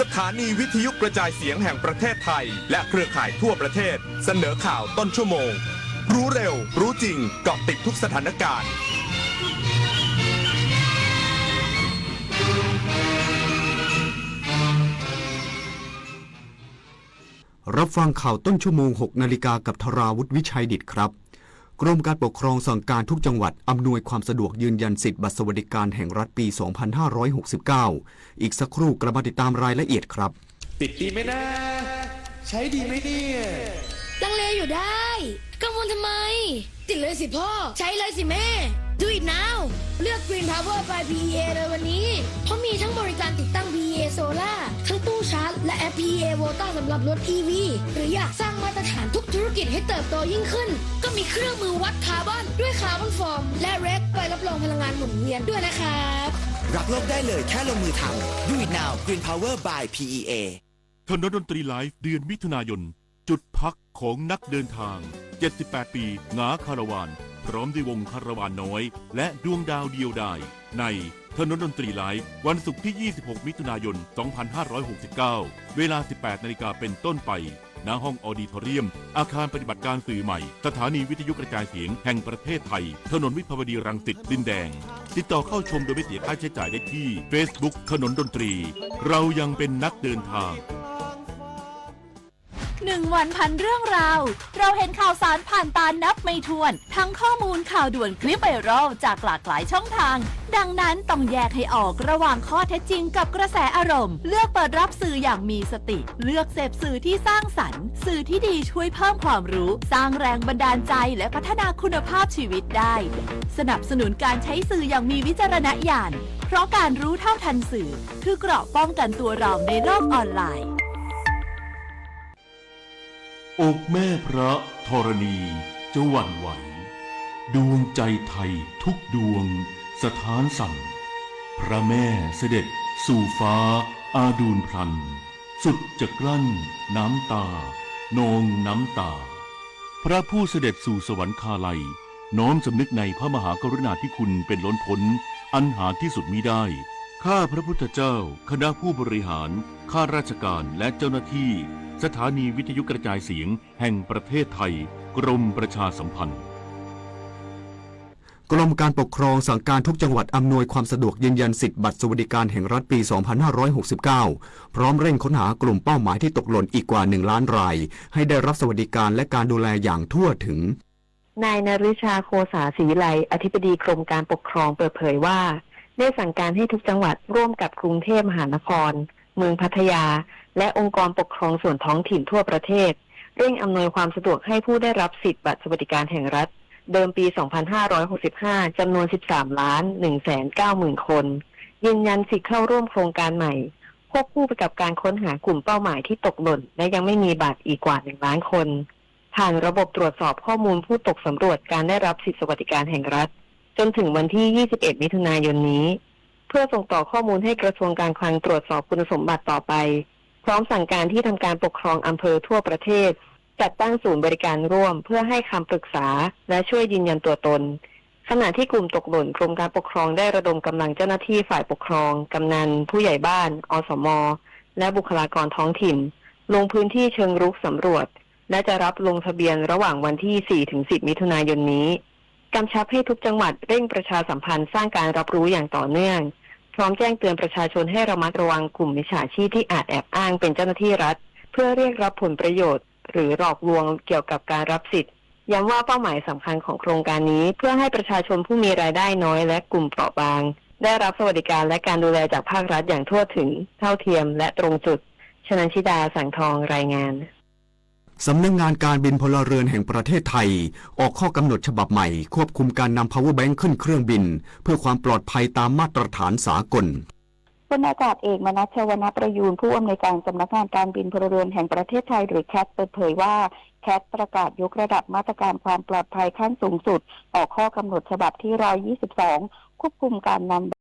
สถานีวิทยุกระจายเสียงแห่งประเทศไทยและเครือข่ายทั่วประเทศเสนอข่าวต้นชั่วโมง รู้เร็ว รู้จริง เกาะติดทุกสถานการณ์ รับฟังข่าวต้นชั่วโมง หกนาฬิกา กับธราวุฒิ วิชัยดิษฐครับ กรมการปกครองสั่งการทุกจังหวัดอำนวยความสะดวกยืนยันสิทธิ์บัตรสวัสดิการแห่งรัฐปี สองพันห้าร้อยหกสิบเก้า อีกสักครู่กลับมาติดตามรายละเอียดครับ ติดดีไหมนะ ใช้ดีไหมเนี่ย ลังเลอยู่ได้ กังวลทำไม ติดเลยสิพ่อ ใช้เลยสิแม่ Do it now เลือก Green Power by พี อี เอ เลยวันนี้ เพราะมีทั้งบริการติดตั้ง พี อี เอ Solar ทั้งตู้ชาร์จ และแอป พี อี เอ Volta สำหรับรถ อี วี หรืออยากสร้างมาตรฐานทุกธุรกิจให้เติบโตยิ่งขึ้น ก็มีเครื่องมือวัดคาร์บอนด้วยคาร์บอนฟอร์ม และ เรค ใบรับรองพลังงานหมุนเวียนด้วยนะครับ รักโลกได้เลยแค่ลงมือทำ Do it now Green Power by พี อี เอ ถนนดนตรีไลฟ์เดือนมิถุนายน จุดพักของนักเดินทาง เจ็ดสิบแปด ปี หงาคาราวาน พร้อมด้วยวงคาราวานน้อย และดวงดาวเดียวดาย ในถนนดนตรีไลฟ์ วันศุกร์ที่ ยี่สิบหก มิถุนายน สองพันห้าร้อยหกสิบเก้า เวลา สิบแปด นาฬิกาเป็นต้นไป ณ ห้องออดิทอเรียม อาคารปฏิบัติการสื่อใหม่ สถานีวิทยุกระจายเสียงแห่งประเทศไทย ถนนวิภาวดีรังสิต ดินแดง ติดต่อเข้าชมโดยไม่เสียค่าใช้จ่ายได้ที่ Facebook ถนนดนตรี เรายังเป็นนักเดินทาง หนึ่งวันพันเรื่องราว เราเห็นข่าวสารผ่านตานับไม่ถ้วน ทั้งข้อมูลข่าวด่วนคลิปไวรัลจากหลากหลายช่องทาง ดังนั้นต้องแยกให้ออกระหว่างข้อเท็จจริงกับกระแสอารมณ์ เลือกเปิดรับสื่ออย่างมีสติ เลือกเสพสื่อที่สร้างสรรค์ สื่อที่ดีช่วยเพิ่มความรู้ สร้างแรงบันดาลใจ และพัฒนาคุณภาพชีวิตได้ สนับสนุนการใช้สื่ออย่างมีวิจารณญาณ เพราะการรู้เท่าทันสื่อ คือเกราะป้องกันตัวเราในโลกออนไลน์ อกแม่พระธรณีจะหวั่นไหว ดวงใจไทยทุกดวงสะท้านสั่น พระแม่เสด็จสู่ฟ้าอาดูลพลัน สุดจะกลั้นน้ำตานองน้ำตา พระผู้เสด็จสู่สวรรคาลัย น้อมสำนึกในพระมหากรุณาธิคุณเป็นล้นพ้น อันหาที่สุดมิได้ ข้าพระพุทธเจ้า คณะผู้บริหาร ข้าราชการ และเจ้าหน้าที่ สถานีวิทยุกระจายเสียงแห่งประเทศไทย กรมประชาสัมพันธ์ กรมการปกครองสั่งการทุกจังหวัดอำนวยความสะดวกยืนยันสิทธิ์บัตรสวัสดิการแห่งรัฐปี สองพันห้าร้อยหกสิบเก้า พร้อมเร่งค้นหากลุ่มเป้าหมายที่ตกหล่นอีกกว่า หนึ่งล้านราย ให้ได้รับสวัสดิการและการดูแลอย่างทั่วถึง นายนฤชา โคสาศรีวิไล อธิบดีกรมการปกครองเปิดเผยว่า ได้สั่งการให้ทุกจังหวัดร่วมกับกรุงเทพมหานคร เมืองพัทยา และองค์กรปกครองส่วนท้องถิ่นทั่วประเทศ เร่งอำนวยความสะดวกให้ผู้ได้รับสิทธิ์บัตรสวัสดิการแห่งรัฐ เดิมปี สองพันห้าร้อยหกสิบห้า จำนวน สิบสามล้านหนึ่งแสนเก้าหมื่น คน ยืนยันสิทธิ์เข้าร่วมโครงการใหม่ ควบคู่ไปกับการค้นหากลุ่มเป้าหมายที่ตกหล่น และยังไม่มีบัตรอีกกว่า หนึ่งล้าน คน ผ่านระบบตรวจสอบข้อมูลผู้ตกสำรวจการได้รับสิทธิสวัสดิการแห่งรัฐ จนถึงวันที่ ยี่สิบเอ็ด มิถุนายนนี้ เพื่อส่งต่อข้อมูลให้กระทรวงการคลังตรวจสอบคุณสมบัติต่อไป พร้อมสั่งการที่ทำการปกครองอำเภอทั่วประเทศ จัดตั้งศูนย์บริการร่วมเพื่อให้คำปรึกษา และช่วยยืนยันตัวตน ขณะที่กลุ่มตกหล่น กรมการปกครองได้ระดมกำลังเจ้าหน้าที่ฝ่ายปกครอง กำนัน ผู้ใหญ่บ้าน อสม และบุคลากรท้องถิ่น ลงพื้นที่เชิงรุกสำรวจ และจะรับลงทะเบียนระหว่างวันที่ สี่ถึงสิบ มิถุนายนนี้ กำชับให้ทุกจังหวัดเร่งประชาสัมพันธ์สร้างการรับรู้อย่างต่อเนื่อง พร้อมแจ้งเตือนประชาชนให้ระมัดระวังกลุ่มมิจฉาชีพที่อาจแอบอ้างเป็นเจ้าหน้าที่รัฐ เพื่อเรียกรับผลประโยชน์ หรือหลอกลวงเกี่ยวกับการรับสิทธิ์ ย้ำว่าเป้าหมายสำคัญของโครงการนี้ เพื่อให้ประชาชนผู้มีรายได้น้อยและกลุ่มเปราะบาง ได้รับสวัสดิการและการดูแลจากภาครัฐอย่างทั่วถึง เท่าเทียม และตรงจุด ชนันชิดา แสงทอง รายงาน สำนักงานการบินพลเรือนแห่งประเทศไทย ออกข้อกำหนดฉบับใหม่ควบคุมการนำ power bank ขึ้นเครื่องบิน เพื่อความปลอดภัยตามมาตรฐานสากล พลอากาศเอก มนัส ชวนประยูร ผู้อำนวยการสำนักงานการบินพลเรือนแห่งประเทศไทย หรือ แคท เปิดเผยว่า แคท ประกาศยกระดับมาตรการความปลอดภัยขั้นสูงสุด ออกข้อกำหนดฉบับที่ ร้อยยี่สิบสอง ควบคุมการนำ